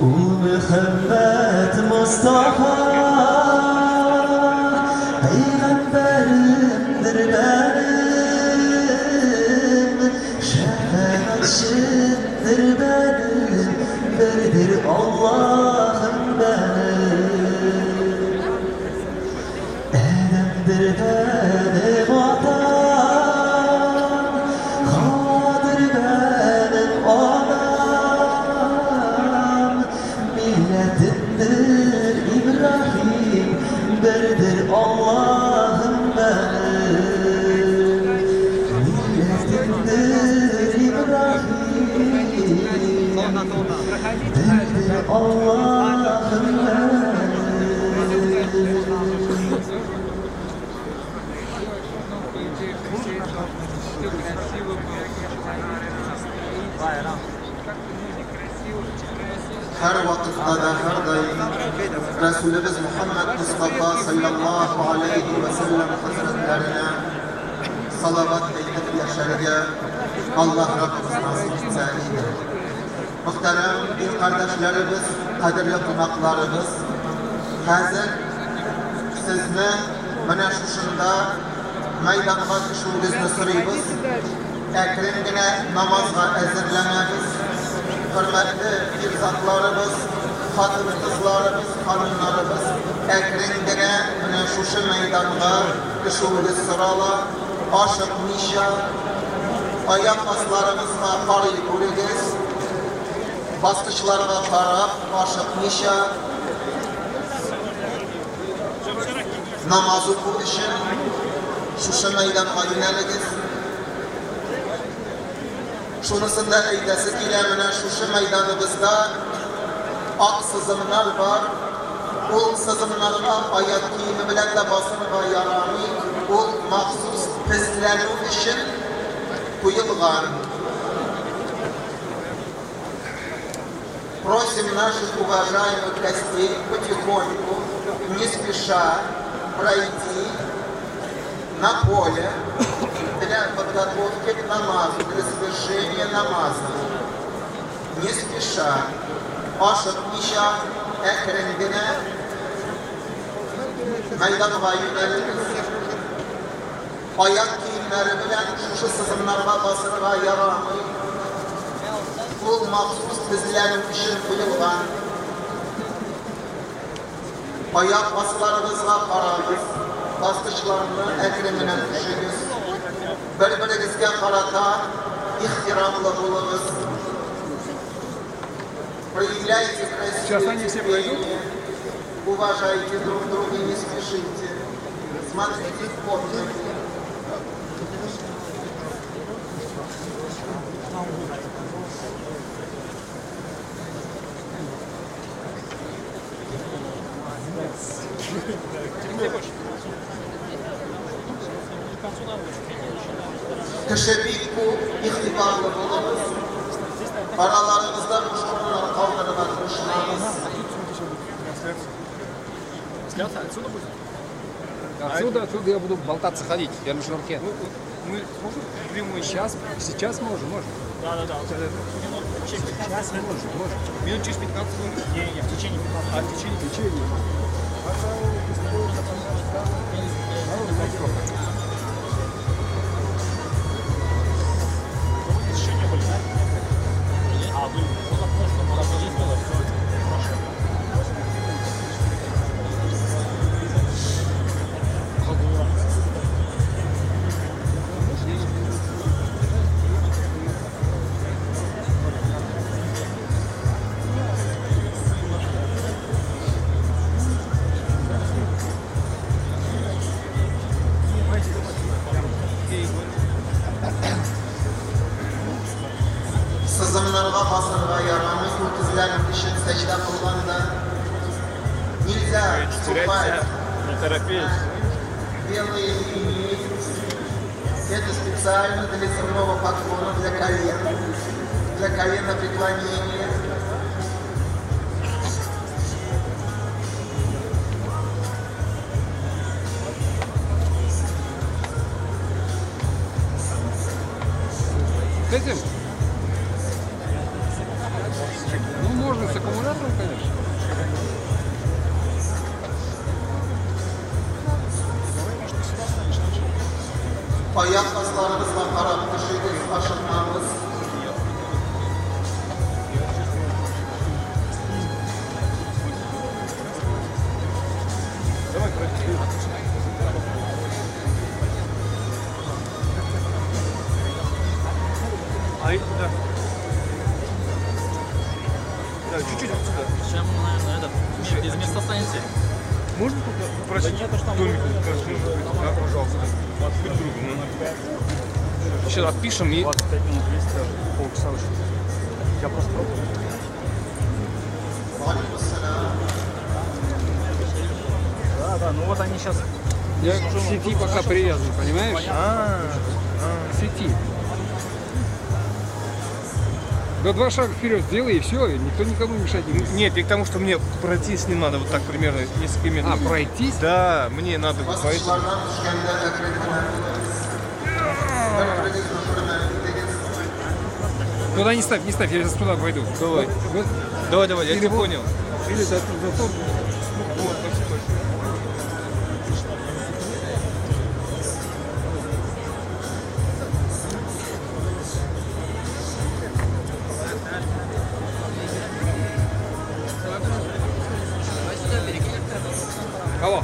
Ул Мөхәммәд Мостафа, пәйгамбәремдер бәнем, шәфәгатьчемдер бәнем, бердер Аллаһым бәнем. Адәмдер бәнем атам, Хавадыр бәнем анам, милләтемдер Ибраһим, бердер Аллаһым бәнем. Милләтемдер Ибраһим, бердер Аллаһым бәнем. Һәр вакытта да, һәрдаим Рәсүлебез Мухаммад Мустафа саллаллаһу алейхи ва сәлләм хәзрәтләренә салават әйтеп яшәргә Аллаһ Раббыбыз насыйп итсә иде. Мөхтәрәм дин кардәшләребез, кадерле кунакларыбыз, хәзер сезне менә шушында мәйданга төшүегезне сорыйбыз. Әкрен генә намазга әзерләнәбез. Хөрмәтле ир затларыбыз, хатын-кызларыбыз, ханымнарыбыз, әкрен генә менә шушы мәйданга төшүегез сорала. Ашыкмыйча, аяк асларыгызга карый күрегез. Баскычларга карап, ашыкмыйча намаз уку өчен шушы мәйданга юнәлегез. Шунысын да әйтәсе килә, менә шушы мәйданыбызда ак сызымнар бар. Ул сызымнарга аяк киеме белән дә басырга ярамый. Ул махсус тезләнү өчен куелган. Просим наших уважаемых гостей потихоньку, не спеша, пройти на поле для подготовки к намазу, для совершения намаза. Не спеша, ашыкмыйча, әкрен генә мәйданга юнәлегез. Аяк киемнәре белән шушы сызымнарга басырга ярамый. Ул махсус тезләнү өчен куелган. Аяк асларыгызга карагыз, баскычларны әкрен генә төшегез. Бер-берегезгә карата ихтирамлы булыгыз. Проявляйте красивое терпение, уважайте друг друга, не спешите. Смотрите под ноги. Кеше бик күп, игътибарлы булыгыз. Араларыгызда буш урыннар калдырырга тырышмагыз. Отсюда будет? Отсюда я буду болтаться ходить, я на шнурке. Мы сможем прямой? Сейчас можем, можем. Да. Сейчас можем, можем. Минут через 15 минут. Не, в течение 15. А в течение? В течение. Еще не были, да? А, были. Позапрошлом году здесь было, все прошлое. Сызымнарга басырга ярамый, ул тезләнү өчен сәҗдә кылганда нельзя вступать в белые линии. Это специально для земного поклона, для колен, для коленопреклонения. С этим? Ну, можно с аккумулятором, конечно. Аяк асларыгызга карап төшегез, ашыкмагыз. Ай, да. Да, чуть-чуть отсюда. Сейчас мы, наверное, этот, без места останемся. Можно только попросить домик, да, пожалуйста, друг другу. Ну. Сейчас отпишем и... 25 минут есть, полчаса уже. Я просто пробую. Да, ну вот они сейчас... Я к сети пока привязан, понимаешь? К сети. Да два шага вперед сделай, и все, и никто никому мешать не будет. Нет, я к тому, что мне пройтись не надо, вот так примерно несколько метров. А, пройтись? Да, мне надо пройти. Туда не ставь, не ставь, я сейчас туда пойду. Давай. Вот. Давай, давай, я или тебя вот, понял. Или за то. Вот, спасибо большое. Алло.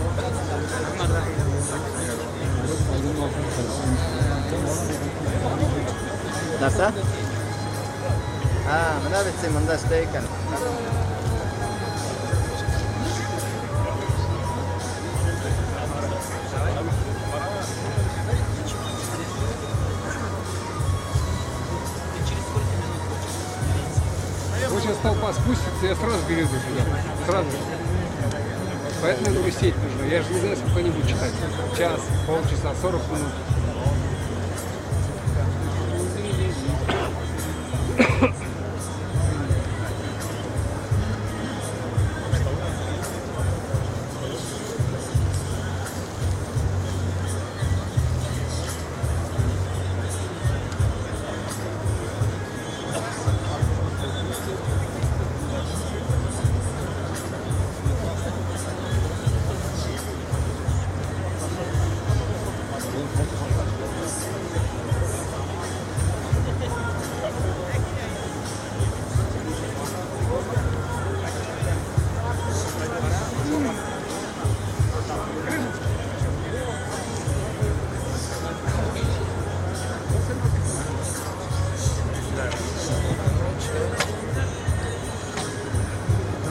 Нәрсә? А? А, менә бит син монда эштә икән. Вот сейчас толпа спустится, я сразу перейду сюда. Сразу же. Поэтому я говорю, сеть нужна. Я же не знаю, сколько они будут читать. Час, полчаса, 40 минут.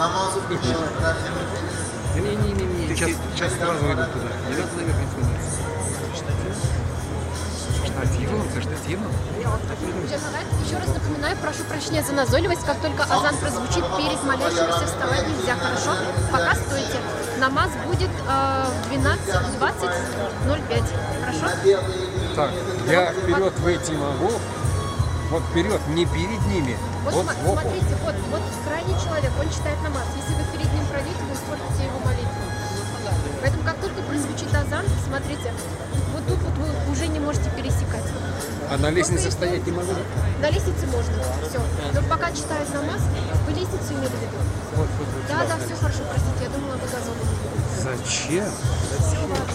Намаз укучылар. Не-не-не, сейчас сразу иду туда. Не надо наверх не становиться. Штативом? Со штативом? Еще раз напоминаю, прошу прощения за назойливость. Как только азан прозвучит, перед молящимися вставать нельзя, хорошо? Пока стойте. Намаз будет в 12:20:05. Хорошо? Так, я вперед выйти могу. Вот вперед, не перед ними. Вот, вот сбоку. Смотрите, вот крайний человек, он читает намаз. Если вы перед ним пройдете, вы испортите его молитву. Поэтому как только прозвучит азан, смотрите, вот тут вот вы уже не можете пересекать. А на лестнице стоять не могу? На лестнице можно, все. Но пока читают намаз, вы лестницу имели в виду? Вот, вот, вот. Да, да, все хорошо, простите, я думала, вы газон. Зачем? Все, ладно.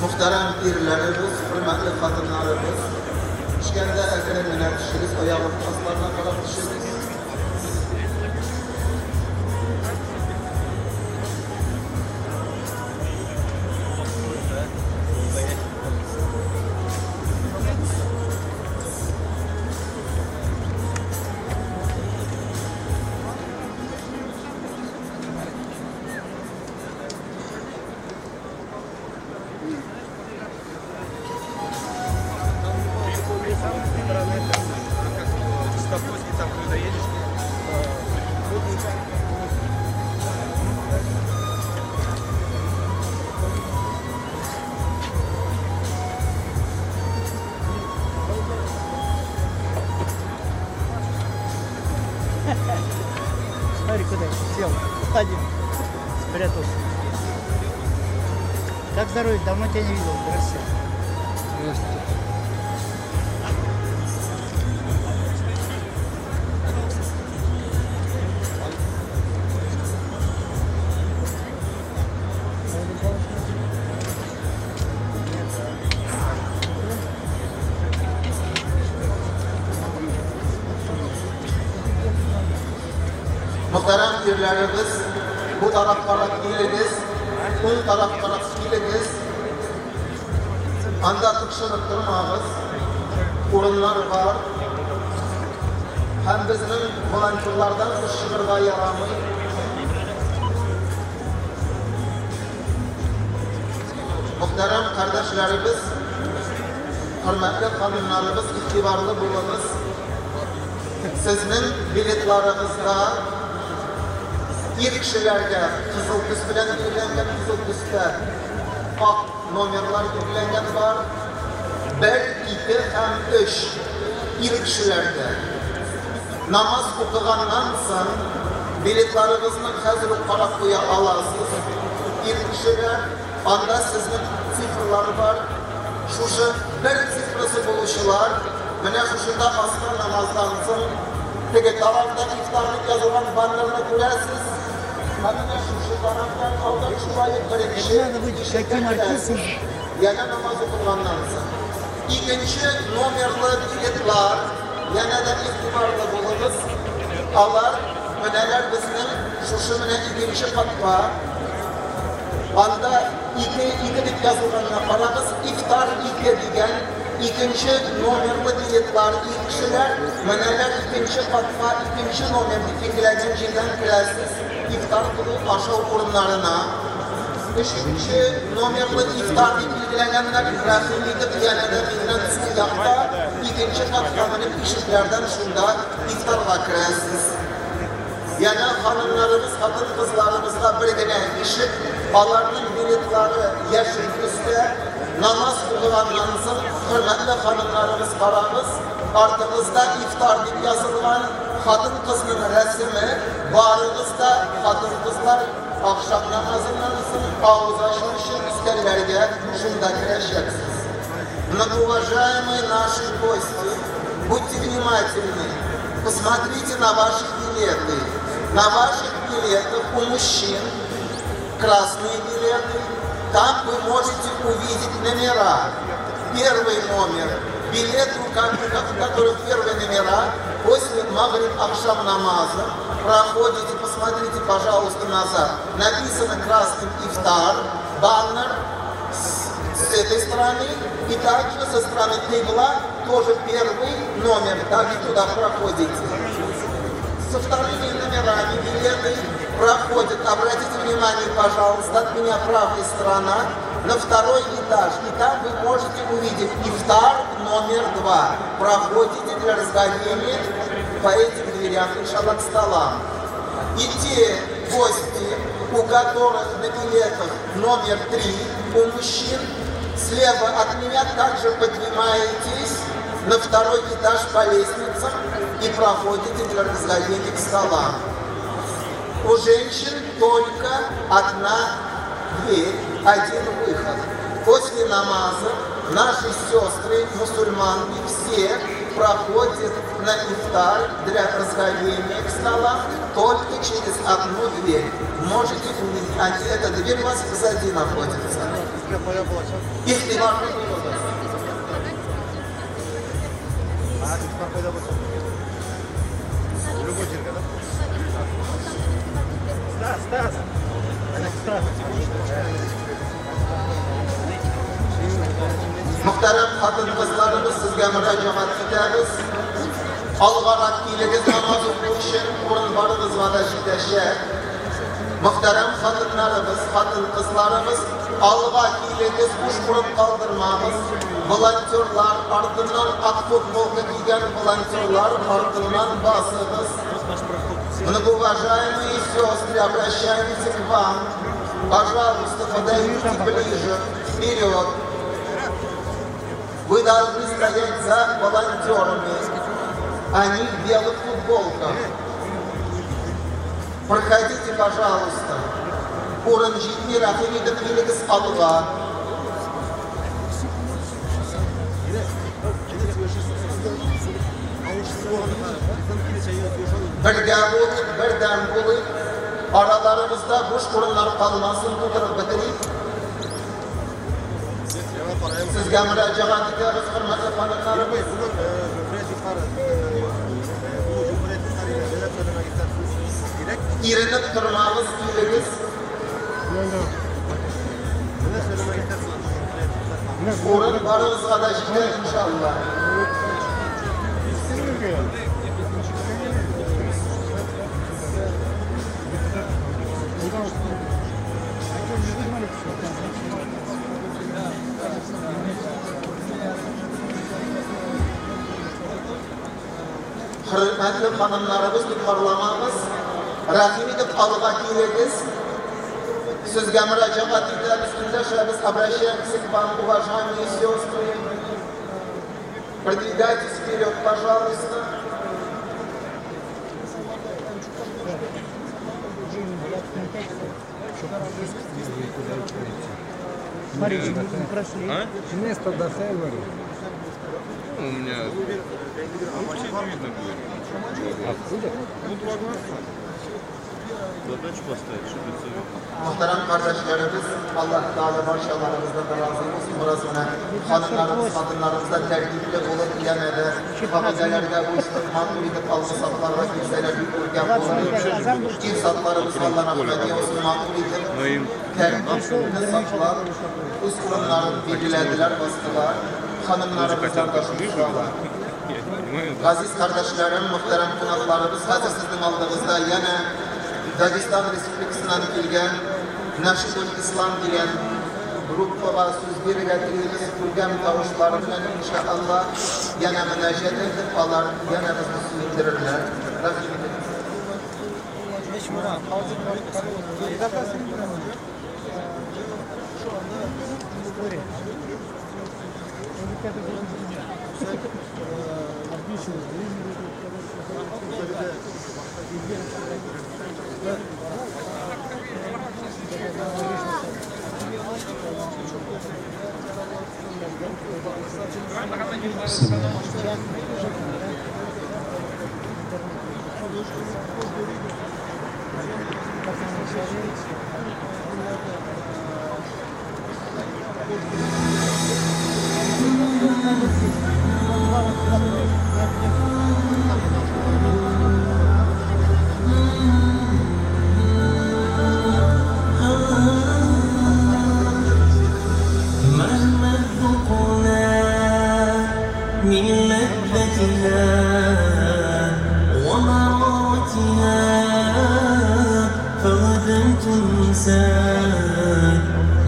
Muhterem irlerimiz, hürmetli kadınlarımız, işkende ekranına düşürüz, ayağın kaslarına kadar düşürüz. Смотри, куда сел. Уходи. Спрятался. Как здоровье? Давно тебя не видел. Здравствуйте. Здравствуйте. Muhterem irlerimiz, bu taraflara geliniz, bu taraflara geliniz. Anda tıkşınıp durmağız, orunlar var. Hem bizim volontörlardan ışığırga yaramı. Muhterem kardeşlerimiz, hürmetli kadınlarımız, itibarlı bulunuz. Sizin biletlarınızda ir kişilerge kızıl tüs bilen belirlengen, kızıl tüste ak nomerlar belirlengen var. 1, 2 hem 3 ir kişilerge. Namaz okugandan soň biletlarınızны хәзер үк карап куя аласыз. Ир кешеләр, анда сезнең цифрлар бар. Шушы бер цифрасы булучылар, менә шушында аста намаздан соң Теге тарафта ифтар дип язылган баннерны күрәсез. Менә шушы тарафтан алдан шулай ук беренче ишектән керәсез. Янә намаз укылганнан соң. Икенче номерлы билетлар, янә дә игътибарлы булыгыз. Алар менәләр безнең шушы менә икенче катка. Анда ике, ике дип язылганына карагыз, ифтар ике дигән икенче номерлы билетлар ир кешеләр, менәләр икенче катка, икенче номер дип билгеләнгән җирдән керәсез, ифтар кылу ашау урыннарына. Өченче номерлы ифтар дип билгеләгәннәр, рәхим итеп янә дә миннән сул якта икенче катка менеп ишекләрдән шунда ифтарга керәсез. Янә ханымнарыбыз, хатын-кызларыбызга бер генә ишек, аларның билетлары яшел төстә. Намаз укыганнан соң, хөрмәтле ханымнарыбыз, карагыз, артыгызда ифтар дип язылган хатын-кызның рәсеме, барыгыз да хатын-кызлар ахшам намазыннан соң авыз ачу өчен өстәлләргә шунда керәчәксез. Многоуважаемые наши гости, будьте внимательны, посмотрите на ваши билеты. На ваших билетах у мужчин красные билеты, там вы можете увидеть номера. Первый номер, билет, у которых первые номера, после магриб ахшам намаза, проходите, посмотрите, пожалуйста, назад. Написано красным ифтар, баннер с этой стороны, и также со стороны кибла тоже первый номер, также туда проходите. Со вторыми номерами билеты проходят, обратите внимание, пожалуйста, от меня правая сторона, на второй этаж. И там вы можете увидеть ифтар номер 2. Проходите для разгонения по этим дверям, иншаллах, к столам. И те гости, у которых на билетах номер 3, у мужчин, слева от меня также поднимаетесь на второй этаж по лестницам и проходите для разгонения к столам. У женщин только одна дверь, один выход. После намаза наши сестры, мусульманки, все проходят на ифтар для разговения к столам только через одну дверь. Можете увидеть, а эта дверь у вас позади находится. Игътибарлы булыгыз. Стас, Стас! Стас! Мөхтәрәм хатын-кызларыбыз, сезгә мөрәҗәгать итәбез. Алгарак килегез намаз уку өчен, урын барыгызга да җитәчәк. Мөхтәрәм хатыннарыбыз, хатын-кызларыбыз, алга килегез, буш урын калдырмагыз. Волонтерлар артыннан ак футболка кигән волонтерлар артыннан басыгыз. Многоуважаемые сестры, обращаемся к вам. Пожалуйста, подойдите ближе, вперед. Вы должны стоять за волонтерами. Они в белых футболках. Проходите, пожалуйста. Урын җитми, рәхим итеп килегез алга. Бергә булыйк, бердәм булыйк. Араларыбызда буш урыннар калмасын, тутырып бетерик. Сезгә мөрәҗәгать итәбез, хөрмәтле ханымнарыбыз. Иренеп тормагыз, килегез. Урын барыгызга да җитәр, иншалла. Хөрмәтле ханымнарыбыз, тоткарламагыз, рәхим итеп алга килегез. Сезгә мөрәҗәгать итәбез, эндәшәбез, обращаемся к вам, уважаемые сестры. Продвигайтесь вперед, пожалуйста. Смотрите, место до говорю. у меня... Ну, все видно будет. Откуда? Ну, два глаза. Задачу поставить, чтобы это видно. Muhterem kardeşlerimiz, Allah Teala barşalarımızdan da razı olsun. Burası mına hanımlarımız, kadınlarımız da tertipli olup yemede, kabidelerde uyuşturup makul edip algı-satlarga kimseler bir ülke bulunur. İnsatlarımız Allah rahmeti olsun makul edip tertipli satlar, üst kurumların bilgilediler, bastılar. Hanımlarımızdan da şunu. Aziz kardeşlerim, muhterem konaklarımız, hazır sizin aldığınızda yine Dagestan Respublikasından kelgan Nashidul Islam degan gruppaga so'z berganligimiz ko'rgan tavushlari bilan inshaalloh yana munojat etib, ular yana bizni suyuntirirlar. Rahmat. مهما ذقنا من لذتها ومرارتها فغدا تنسى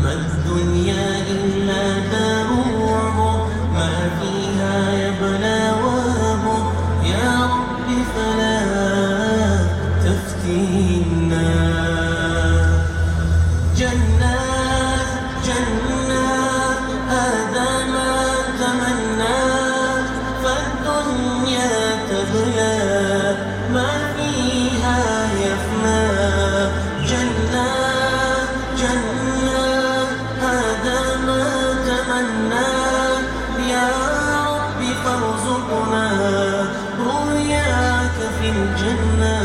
ما الدنيا إلا دار عبر ما فيها يبلى وابر يا رب فلا تفتنا جنات جنات هذا ما تمنى فالدنيا تبلى ما فيها يفنى جنات جنات هذا ما تمنى يا رب فارزقنا رؤياك في الجنة.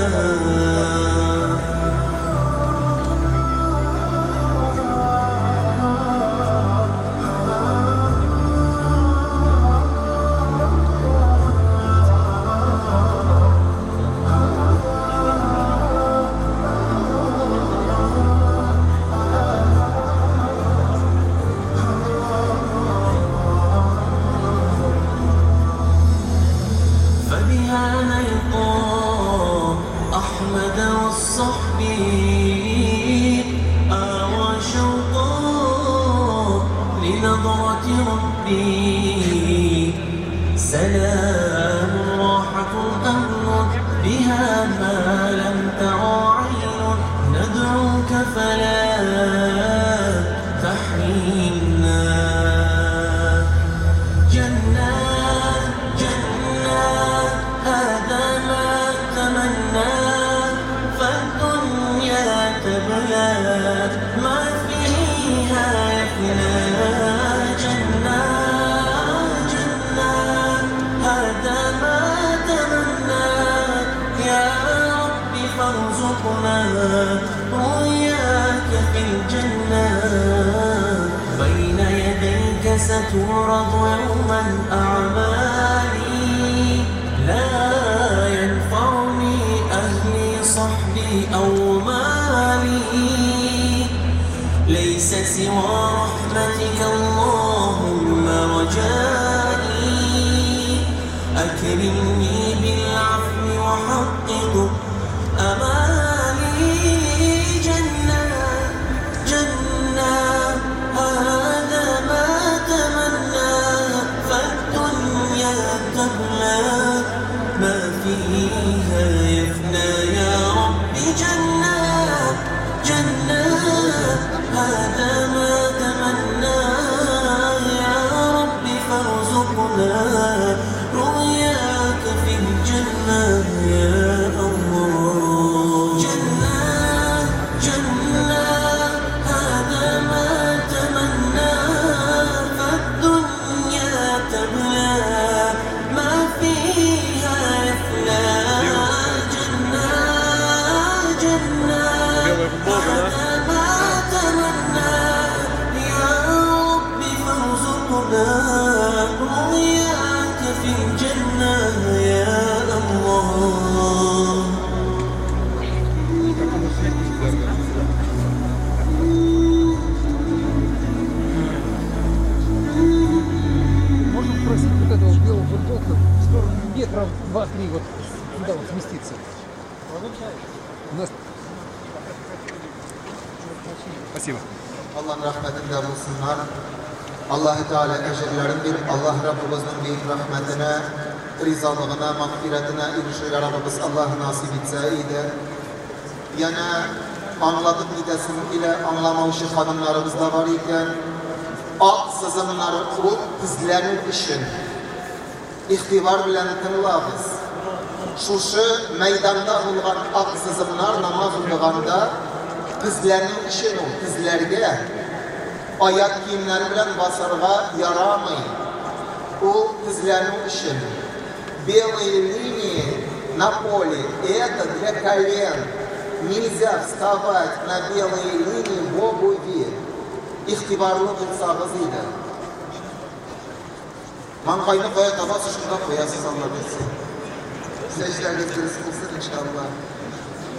فبها نلقى أحمد والصحب آوى شوقا لنظرة ربي سلام راحة أمن بها ما لم ترى عين ندعوك فلا تحرمنا جنات جنات هذا ما تمنى فالدنيا تبلى ما فيها يفنى جنات جنات هذا ما تمنى يا رب فارزقنا رؤياك في الجنة بين يديك ستعرض يوما أعمالي لا ينفعني أهلي صحبي أو مالي ليس سوى رحمتك اللهم رجائي أكرمني بالعفو وحقق أمالي جنة جنة هذا ما تمنى فالدنيا تبلى ما فيها يفنى يا رب جنة جنة هذا ما تمنى يا رب فارزقنا رؤياك في الجنة يا الله جنة جنة هذا ما تمنى فالدنيا تبلى Спасибо. Аллаһның рәхмәтендә булсыннар. Аллаһы Тәгалә әҗерләрен биреп, Аллаһ Раббыбызның бөек рәхмәтенә, ризалыгына, мәгъфирәтенә ирешергә Раббыбыз Аллаһ насыйп итсә иде. Янә аңлатып китәсем килә, аңламаучы ханымнарыбыз да бар икән. Ак сызымнар ул тезләнү өчен. Игътибар белән тыңлагыз. Шушы мәйданда булган ак сызымнар намаз укыганда тезләнү өчен ул, тезләргә аяк киемнәре белән басарга ярамый. Ул тезләнү өчен. Белые линии на поле – это для колен. Нельзя вставать на белые линии в обуви. Игътибарлы булсагыз иде. Маңгайны кая табасыз, шунда куясыз, Алла бирсен. Сәҗдәгез дөрес булсын, иншалла.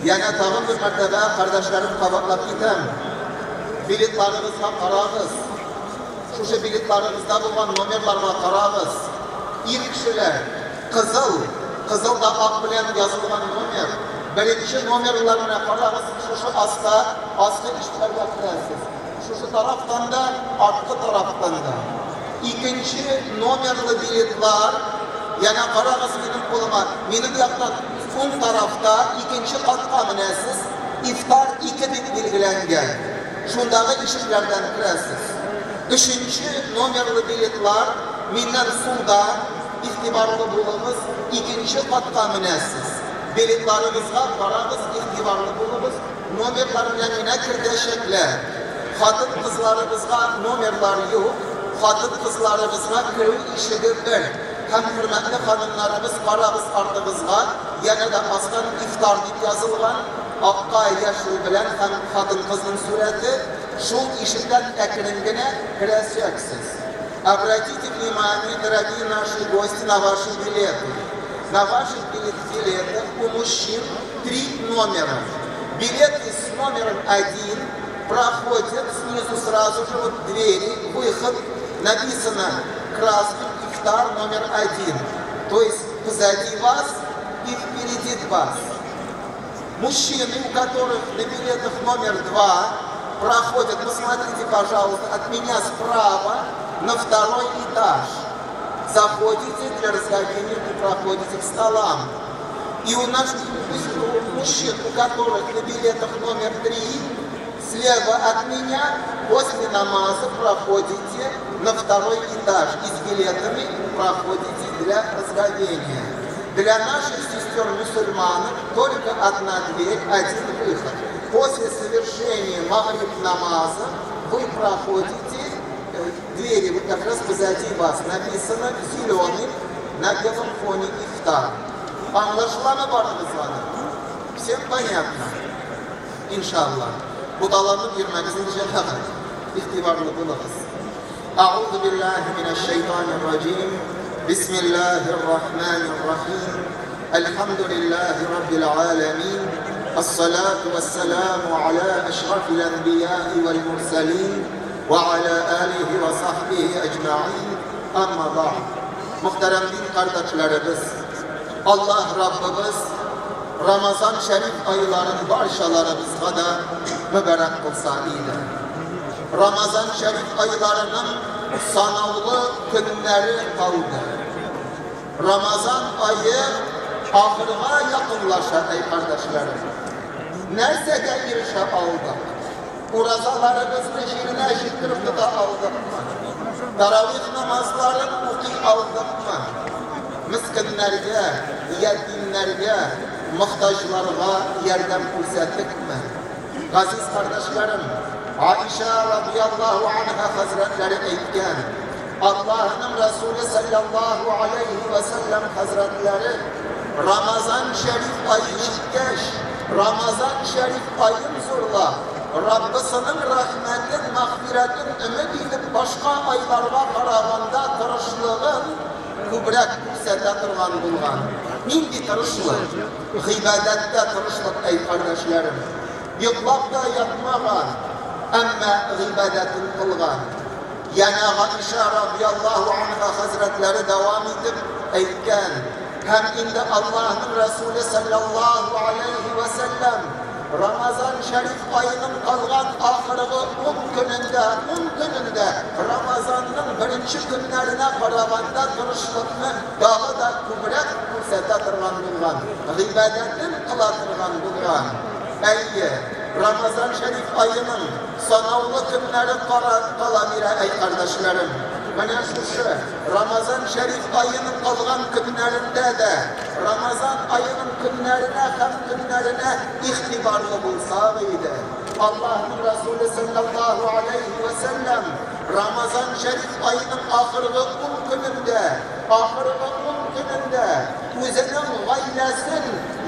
Янә тагын бер мәртәбә, кардәшләрем, кабатлап китәм. Билетларыгызга карагыз. Шушы билетларыгызда булган номерларга карагыз. Ир кешеләр, кызыл, кызыл да ак белән язылган номер. Беренче номерларына карагыз, шушы аста, аскы ишекләргә керәсез. Шушы тарафтан да, арткы тарафтан да. Икенче номерлы билетлар, янә карагыз минем кулыма, минем яктан уң тарафта икенче катка менәсез, ифтар 2 дип билгеләнгән. Шундагы ишекләрдән керәсез. Өченче номерлы билетлар миннән сулда, игътибарлы булыгыз, икенче катка менәсез. Билетларыгызга карагыз, игътибарлы булыгыз, номерлар белән генә кертәчәкләр. Хатын-кызларыбызга номерлар юк, хатын-кызларыбызга керү ишеге бер. Һәм хөрмәтле ханымнарыбыз, карагыз артыгызга, янә дә астан ифтар дип язылган, акка яшел белән һәм хатын-кызның сурәте, шул ишектән әкрен генә керәчәксез. Обратите внимание, дорогие наши гости, на ваши билеты. На ваших билетах у мужчин 3 номера. Билеты с номером 1 проходят снизу сразу же, вот двери, выход, написано красным ифтар номер 1. То есть позади вас и впереди вас. Мужчины, у которых на билетах номер 2, проходят, посмотрите, пожалуйста, от меня справа на второй этаж. Заходите для разговения и проходите к столам. И у нас у мужчин, у которых на билетах номер 3, слева от меня, после намаза проходите на второй этаж и с билетами проходите для разговения. Для наших сестер-мусульманок только одна дверь, один выход. После совершения магриб намаза вы проходите, двери вот как раз позади вас написано зеленым на белом фоне ифтар. Аңлашыламы барыгызга? Всем понятно? Иншалла. Буталанып йөрмәгез инде, җәмәгать. Игътибарлы булыгыз. أعوذ بالله من الشيطان الرجيم. بسم الله الرحمن الرحيم. الحمد لله رب العالمين. الصلاة والسلام على أشرف الأنبياء والمرسلين وعلى آله وصحبه أجمعين. أما بعد. Muhterem din kardeşlerimiz, Allah Rabbimiz Ramazan Şerif ayların barşalarımızga da mübarek kılsa idi. Ramazan Şerif aylarının sanavlı günleri kaldı. Ramazan ayı ahırga yakınlaşa ey kardeşlerim. Nersege irişe aldık? Urazalarımızı yerine jetirip da aldık mı? Taravih namazlarını okuy aldık mı? Miskinlerge, yetimlerge, muhtaçlarga yardım ko'rsatdik mi? Aziz kardeşlerim, Aişe radıyallahu anha hazretleri aytgan, Allah'ın Resulü sallallahu aleyhi ve sellem hazretleri Ramazan Şerif ayı yetkeç, Ramazan Şerif ayın zorla, Rabbisinin rahmetin, mağfiretin ümit edip başka aylarga qaraganda tırışlığın күбрәк күрсәтә торган булган. Нинди тырышлык? Гыйбадәттә тырышлык, әй кардәшләрем. Йоклап та ятмаган, әмма гыйбадәтен кылган. Янә Гайшә радияллаһу анха хәзрәтләре дәвам итеп әйткән, һәм инде Аллаһның Расуле саллаллаһу алейхи ва саллям Рамазан шәриф аеның калган ахыргы 10 көнендә, 10 көнендә Рамазанның беренче көннәренә караганда тырышлыкны тагы да күбрәк күрсәтә торган булган, гыйбадәтен кыла торган булган. Әйе, Рамазан шәриф аеның санаулы көннәре кала бирә, әй кардәшләрем. Менә шушы Рамазан шәриф аеның калган көннәрендә дә Рамазан аеның көннәренә һәм төннәренә игътибарлы булсак иде. Аллаһның Расулы саллаллаһу алейхи ва сәлләм Рамазан шәриф аеның ахыргы 10 көнендә, ахыргы 10 көнендә үзенең гаиләсен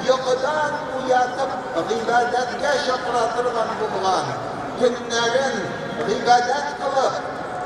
йокыдан уятып гыйбадәткә чакыра торган булган. Көннәрен гыйбадәт кылып,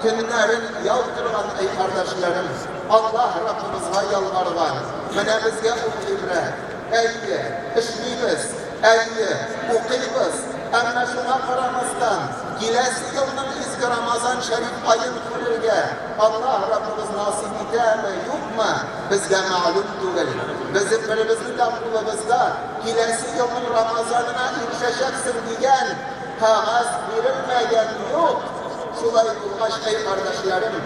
көннәрен ялтырган, эй кардәшләрем, Аллаһ Раббыбызга ялварган. Менә безгә ул гыйбрәт. Әйе, эшлибез, әйе, укыйбыз. Әмма шуңа карамастан, киләсе елның изге Рамазан шәриф аен күрергә Аллаһ Раббыбыз насыйп итәме, юкмы, безгә мәгълүм түгел. Безнең беребезнең дә кулыбызда киләсе елның Рамазанына ирешәчәксең дигән кәгазь бирелмәгән, юк. Шулай булгач, әй кардәшләрем,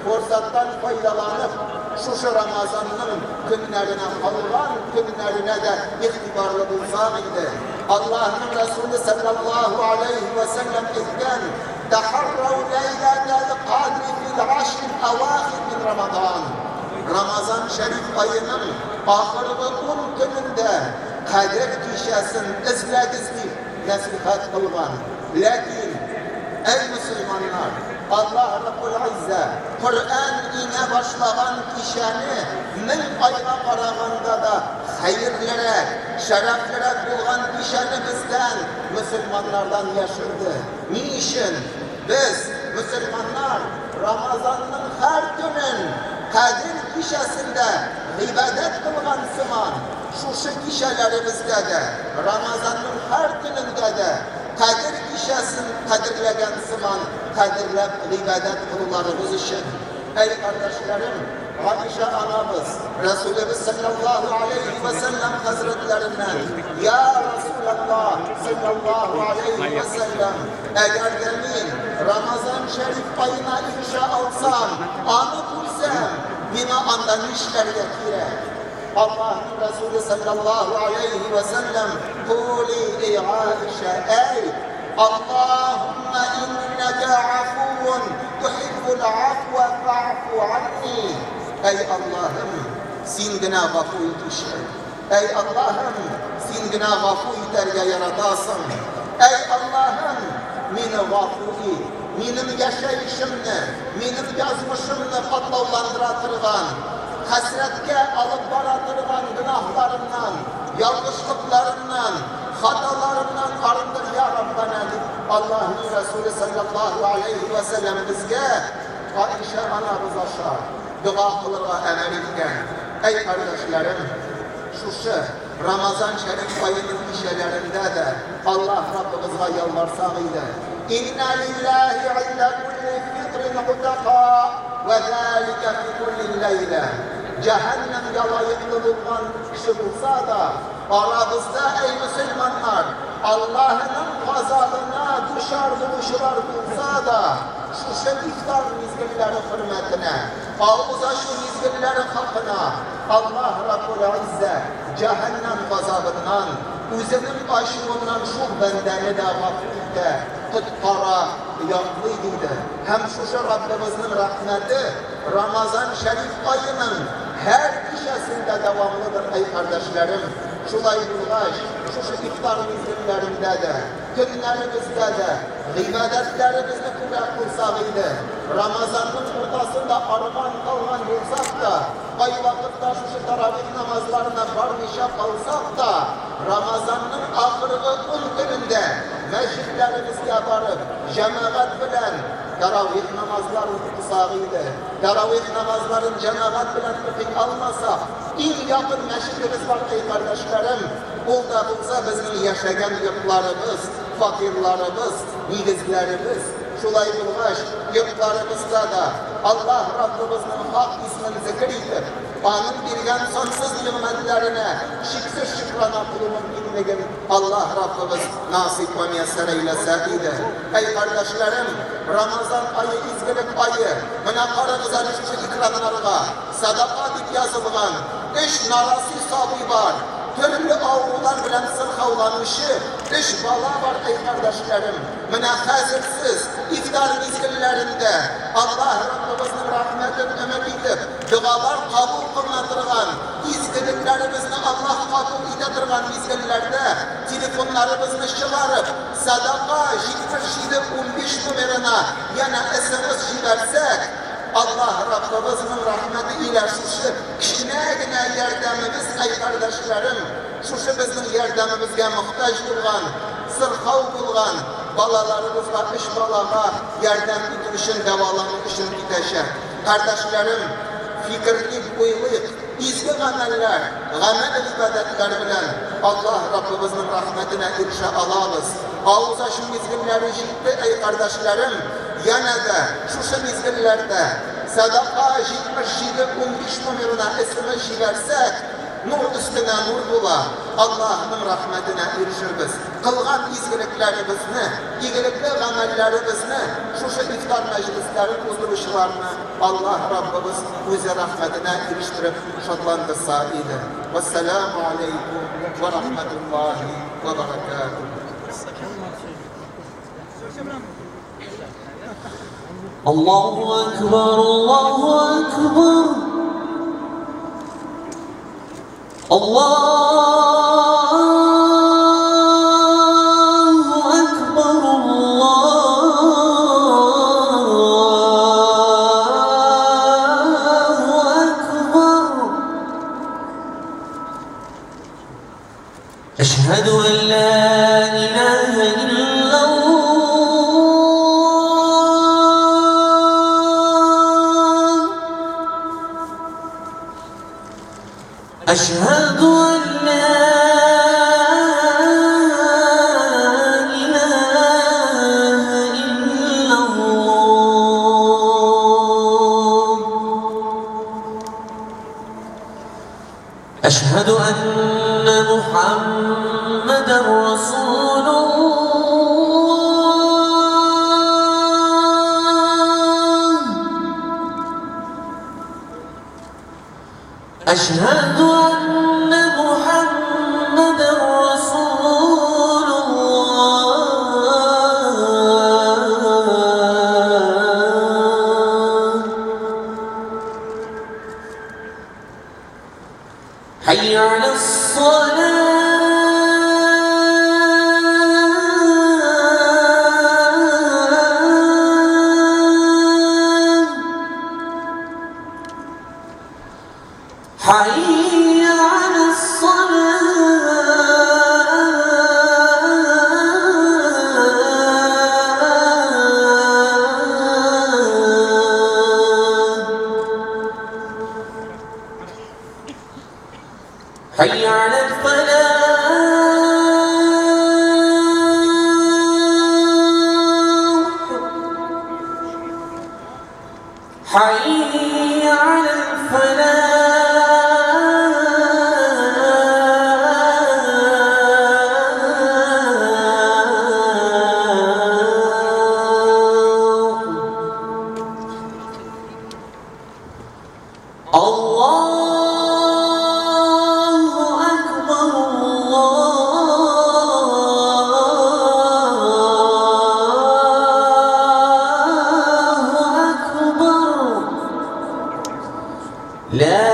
форсаттан файдаланып, шушы Рамазанның көннәренә, калган көннәренә дә игътибарлы булсак иде. Аллаһның Расулы саллаллаһу алейхи ва сәлләм әйткән: "Тахаррау ләйләтәл кадри фил ашрил авахир мин Рамазан." Рамазан шәриф аеның ахыргы 10 көнендә Кадер кичәсен эзләгез дип нәсыйхәт кылган. Ләкин, әй мөселманнар, Аллаһ Раббул Иззә Коръән иңә башлаган кичәне мең айга караганда да хәерлерәк, шәрәфлерәк булган кичәне бездән, мөселманнардан яшерде. Ни өчен? Без, мөселманнар, Рамазанның һәр көнен Кадер кичәсендә гыйбадәт кылган сыман, шушы кичәләребездә дә, Рамазанның һәр көнендә дә Кадер кичәсен кадерләгән сыман кадерләп гыйбадәт кылуларыбыз өчен. Әй кардәшләрем, Гайшә анабыз Расулыбыз саллаллаһу алейхи ва сәлләм хәзрәтләреннән: "Я Расулаллаһ саллаллаһу алейхи ва сәлләм, әгәр дә мин Рамазан шәриф аена ирешә алсам, аны күрсәм, миңа анда нишләргә кирәк?" Аллаһның Расулы саллаллаһу алейхи ва сәлләм: "Кули, эй Гайшә, әйт: Аллаһумма иннәкә афуун тухиббул афва фаъфу анни." Әй Аллаһым, син генә гафу итүче. Әй Аллаһым, син генә гафу итәргә яратасың. Әй Аллаһым, мине гафу ит. Минем яшәешемне, минем язмышымны катлауландыра торган, хәсрәткә алып бара торган гөнаһларымнан, ялгышлыкларымнан, хаталарымнан арындыр, я Раббана, дип Аллаһның Расулы саллаллаһу алейхи ва сәлләм безгә Гайшә анабыз аша дога кылырга әмер иткән. Әй кардәшләрем, шушы Рамазан шәриф аеның кичәләрендә дә Аллаһ Раббыбызга ялварсак иде. Инна лиллаһи инда кулли фитрин утака ва залика фи кулли ләйлә. Җәһәннәмгә лаеклы булган кеше булса да, арабызда, әй мөселманнар, Аллаһының газабына дучар булучылар булса да, шушы ифтар мизгелләре хөрмәтенә, авыз ачу мизгелләре хакына Аллаһ Раббул Иззә җәһәннәм газабыннан, үзенең ачуыннан шул бәндәне дә гафу итә, коткара, яклый, диде. Һәм шушы Раббыбызның рәхмәте Рамазан шәриф аеның һәр кичәсендә дәвамлыдыр, әй кардәшләрем. Шулай булгач, шушы ифтар мизгелләрендә дә, көннәребездә дә гыйбадәтләребезне күбрәк кылсак иде. Рамазанның уртасында арыган калган булсак та, кайвакытта шушы таравих намазларына бармыйча калсак та, Рамазанның ахыргы 10 көнендә мәчетләребезгә барып, җәмәгать белән таравих намазларын укысак иде. Таравих намазларын җәмәгать белән укый алмасак, иң якын мәчетебез бар, әй кардәшләрем, ул да булса безнең яшәгән йортларыбыз, фатирларыбыз, нигезләребез. Шулай булгач, йортларыбызда да Аллаһ Раббыбызның хак исмен зикер итеп, Аның биргән сансыз нигъмәтләренә чиксез шөкрана кылу мөмкинлеген Аллаһ Раббыбыз насыйп вә мияссәр әйләсә иде. Әй кардәшләрем, Рамазан ае изгелек ае. Менә карагыз әле шушы экраннарга. Садака дип язылган өч нарасый сабый бар. Төрле авырулар белән сырхауланучы өч бала бар, әй кардәшләрем. Менә хәзер сез ифтар мизгелләрендә Аллаһ Раббыбызның рәхмәтен өмет итеп, догалар кабул кылына торган, изгелекләребезне Аллаһ кабул итә торган мизгелләрдә телефоннарыбызны чыгарып, садака 77 15 номерына янә смс җибәрсәк, Аллаһ Раббыбызның рәхмәте илә шушы кечкенә генә ярдәмебез, әй кардәшләрем, шушы безнең ярдәмебезгә мохтаҗ булган, сырхау булган балаларыбызга, өч балага ярдәм итү өчен, дәвалану өчен китәчәк. Кардәшләрем, фикерлик, уйлыйк, изге гамәлләр, гамәл-гыйбадәтләр белән Аллаһ Раббыбызның рәхмәтенә ирешә алабыз. Авыз ачу мизгелләре җитте, әй кардәшләрем, янә дә шушы мизгелләрдә садака 77 15 номерына смс җибәрсәк, нур өстенә нур була, Аллаһның рәхмәтенә ирешербез. Кылган изгелекләребезне, игелекле гамәлләребезне, шушы ифтар мәҗлесләрен уздыручыларны Аллаһ Раббыбыз үзе рәхмәтенә ирештереп шатландырса иде. Вәссәламү алейкум вә рахматуллаһи вә баракатуһ. Аллаһу акбар, Аллаһу акбар. Аллаһу акбар, Аллаһу акбар. Әшһәду ан ла илаһа иллаллаһ. أشهد أن لا إله إلا الله. أشهد أن محمدا رسول الله. أشهد أن محمدا رسول الله. حي على الصلاة. حي على الصلاة. حي على الفلاح. حي على الفلاح. الله أكبر، الله أكبر، لا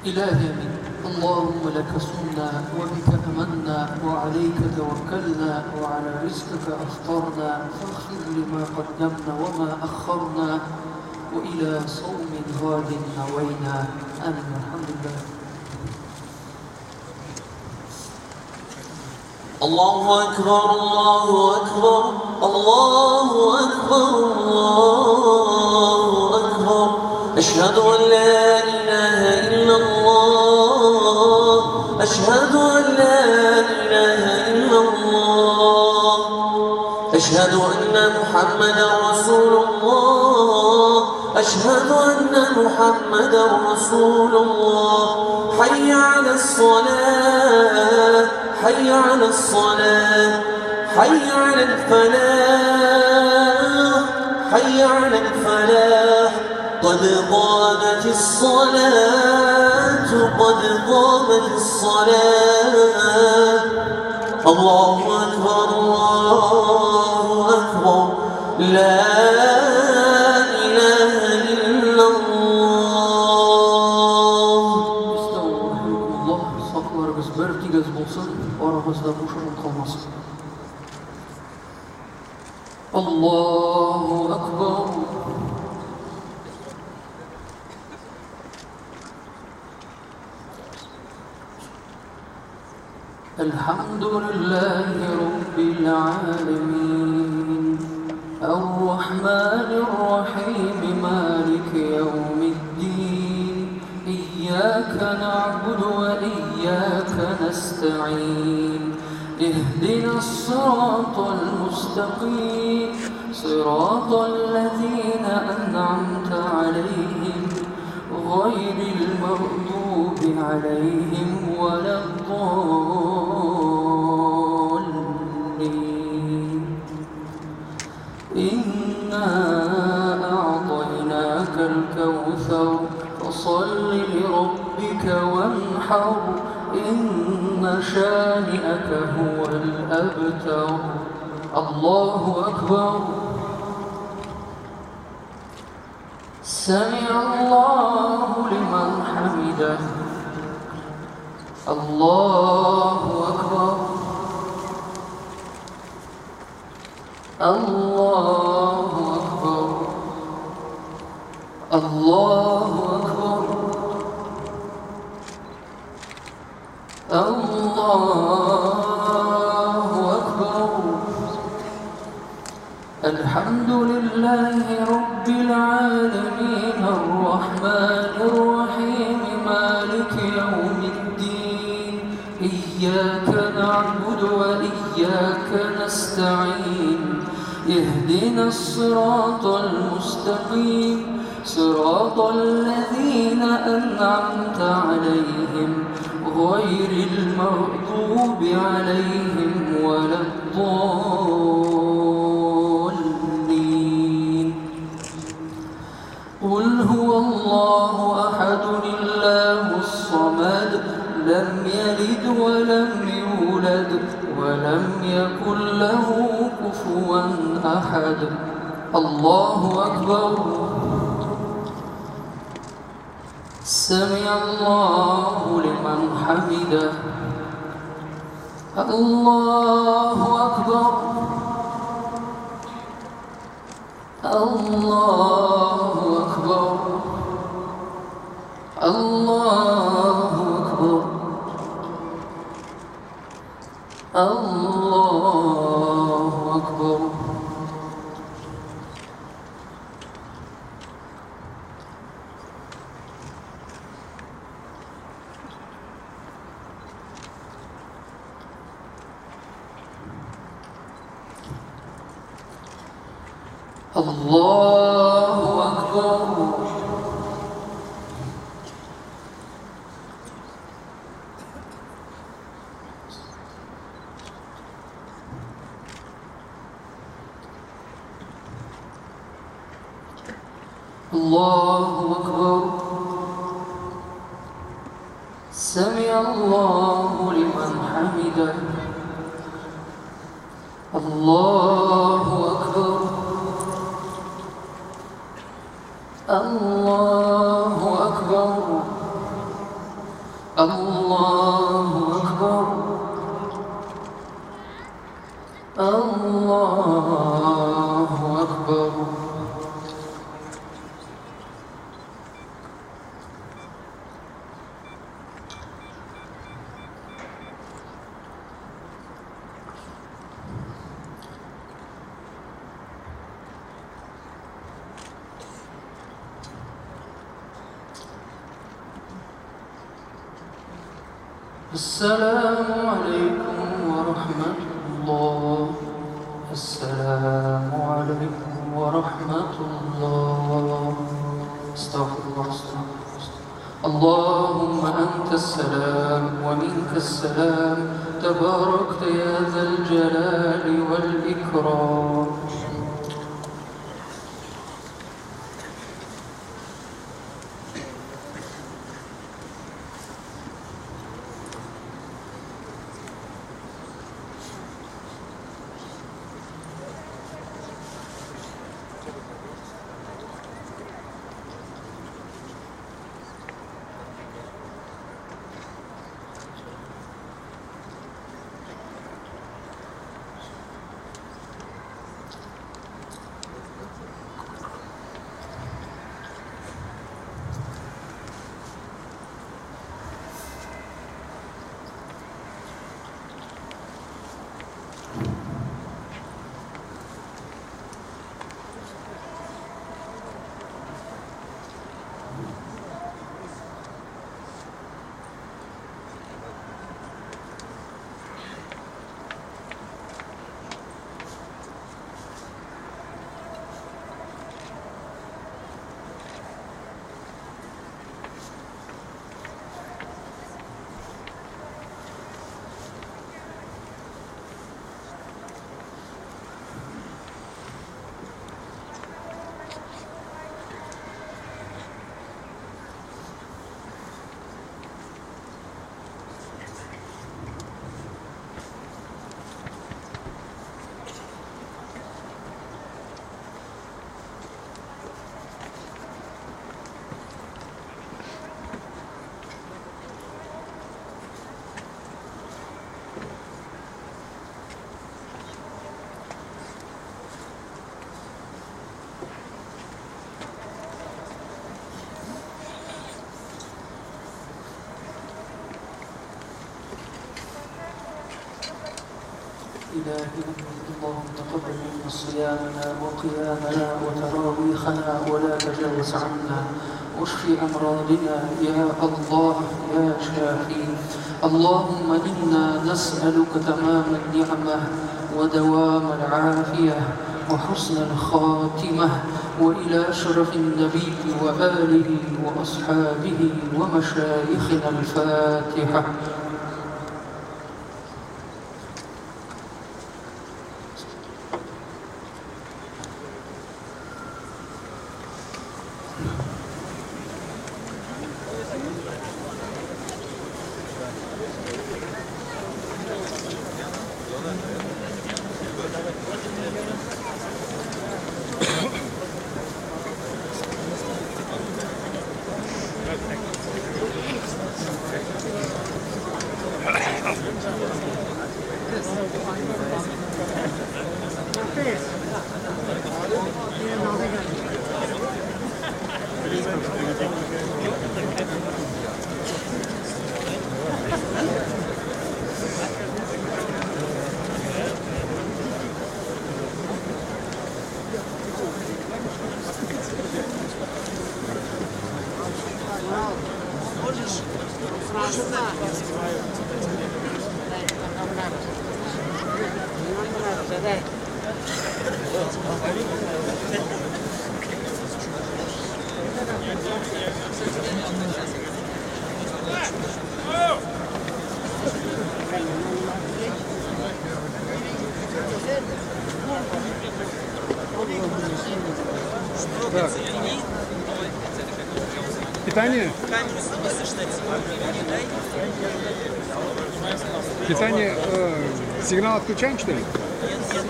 Илаһи амин. اللهم لك صمنا وبك آمنا وعليك توكلنا وعلى رزقك أفطرنا فاغفر لما قدمنا وما أخرنا وإلى صوم غد نوينا. آمين. الحمد لله. الله أكبر، الله أكبر، الله أكبر، الله أكبر. أشهد أن لا إله إلا الله، أشهد أن لا إله إلا الله، أشهد أن محمدا رسول الله، أشهد أن محمدا رسول الله. حي على الصلاة، حي على الصلاة، حي على الفلاح، حي على الفلاح. قد قامت الصلاة، قد قامت الصلاة. الله أكبر، الله أكبر، لا إله إلا الله. استووا رحمكم الله. Сафларыбыз бер тигез булсын, арабызда буш урын калмасын. Аллаһу акбар. الحمد لله رب العالمين، الرحمن الرحيم، مالك يوم الدين، إياك نعبد وإياك نستعين، اهدنا الصراط المستقيم، صراط الذين أنعمت عليهم غير المغضوب عليهم ولا الضالين. إنا أعطيناك الكوثر فصل لربك وانحر، إن شانئك هو الأبتر. الله أكبر. سمع الله لمن حمده. الله أكبر. الله أكبر. الله أكبر. الله أكبر. الحمد لله رب العالمين، الرحمن الرحيم، مالك يوم الدين، إياك نعبد وإياك نستعين، اهدنا الصراط المستقيم، صراط الذين أنعمت عليهم غير المغضوب عليهم ولا الضالين. قل هو الله أحد، الله الصمد، لم يلد ولم يولد ولم يكن له كفوا أحد. الله أكبر. سمع الله لمن حمده. الله أكبر. الله أكبر. الله أكبر. الله أكبر. الله أكبر. الله أكبر. سمع الله لمن حمده. الله أكبر. الله أكبر. الله أكبر الله أكبر. السلام عليكم ورحمة الله. السلام عليكم ورحمة الله. استغفر الله استغفر الله. اللهم أنت السلام ومنك السلام، تباركت يا ذا الجلال والإكرام. إلهي اللهم تقبل منا صيامنا وقيامنا وتراويحنا ولا تجاوز عنا، واشف أمراضنا يا الله يا شافي. اللهم إنا نسألك تمام النعمة ودوام العافية وحسن الخاتمة، وإلى أشرف النبي وآله وأصحابه ومشايخنا الفاتحة. Так. Питание? Питание, сигнал отключаем, что ли? Нет, нет,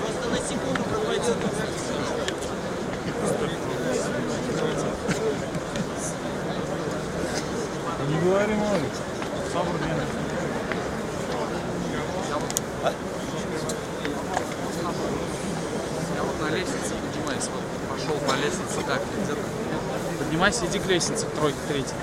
просто на секунду пропадет. Говори, молик. Я вот на лестнице поднимаюсь, вот пошел по лестнице, так, где-то. Поднимайся, иди к лестнице, к тройке, третьей.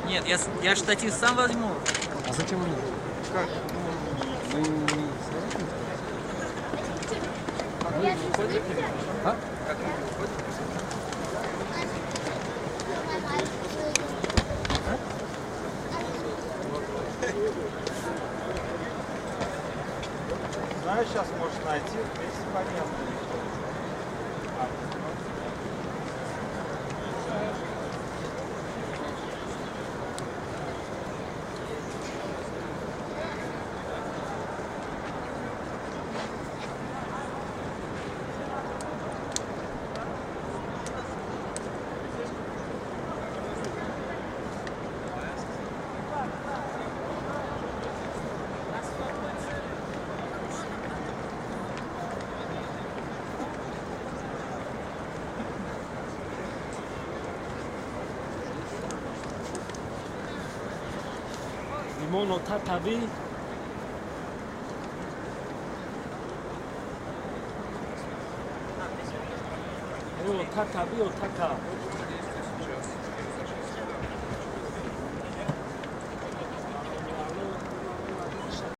Нет, я штатив сам возьму. А зачем он? Как? Мы не сразу? А? Как мы выходим? Знаешь, сейчас можешь найти вместе понятно. Limon ota tabi. Ota tabi ota ka.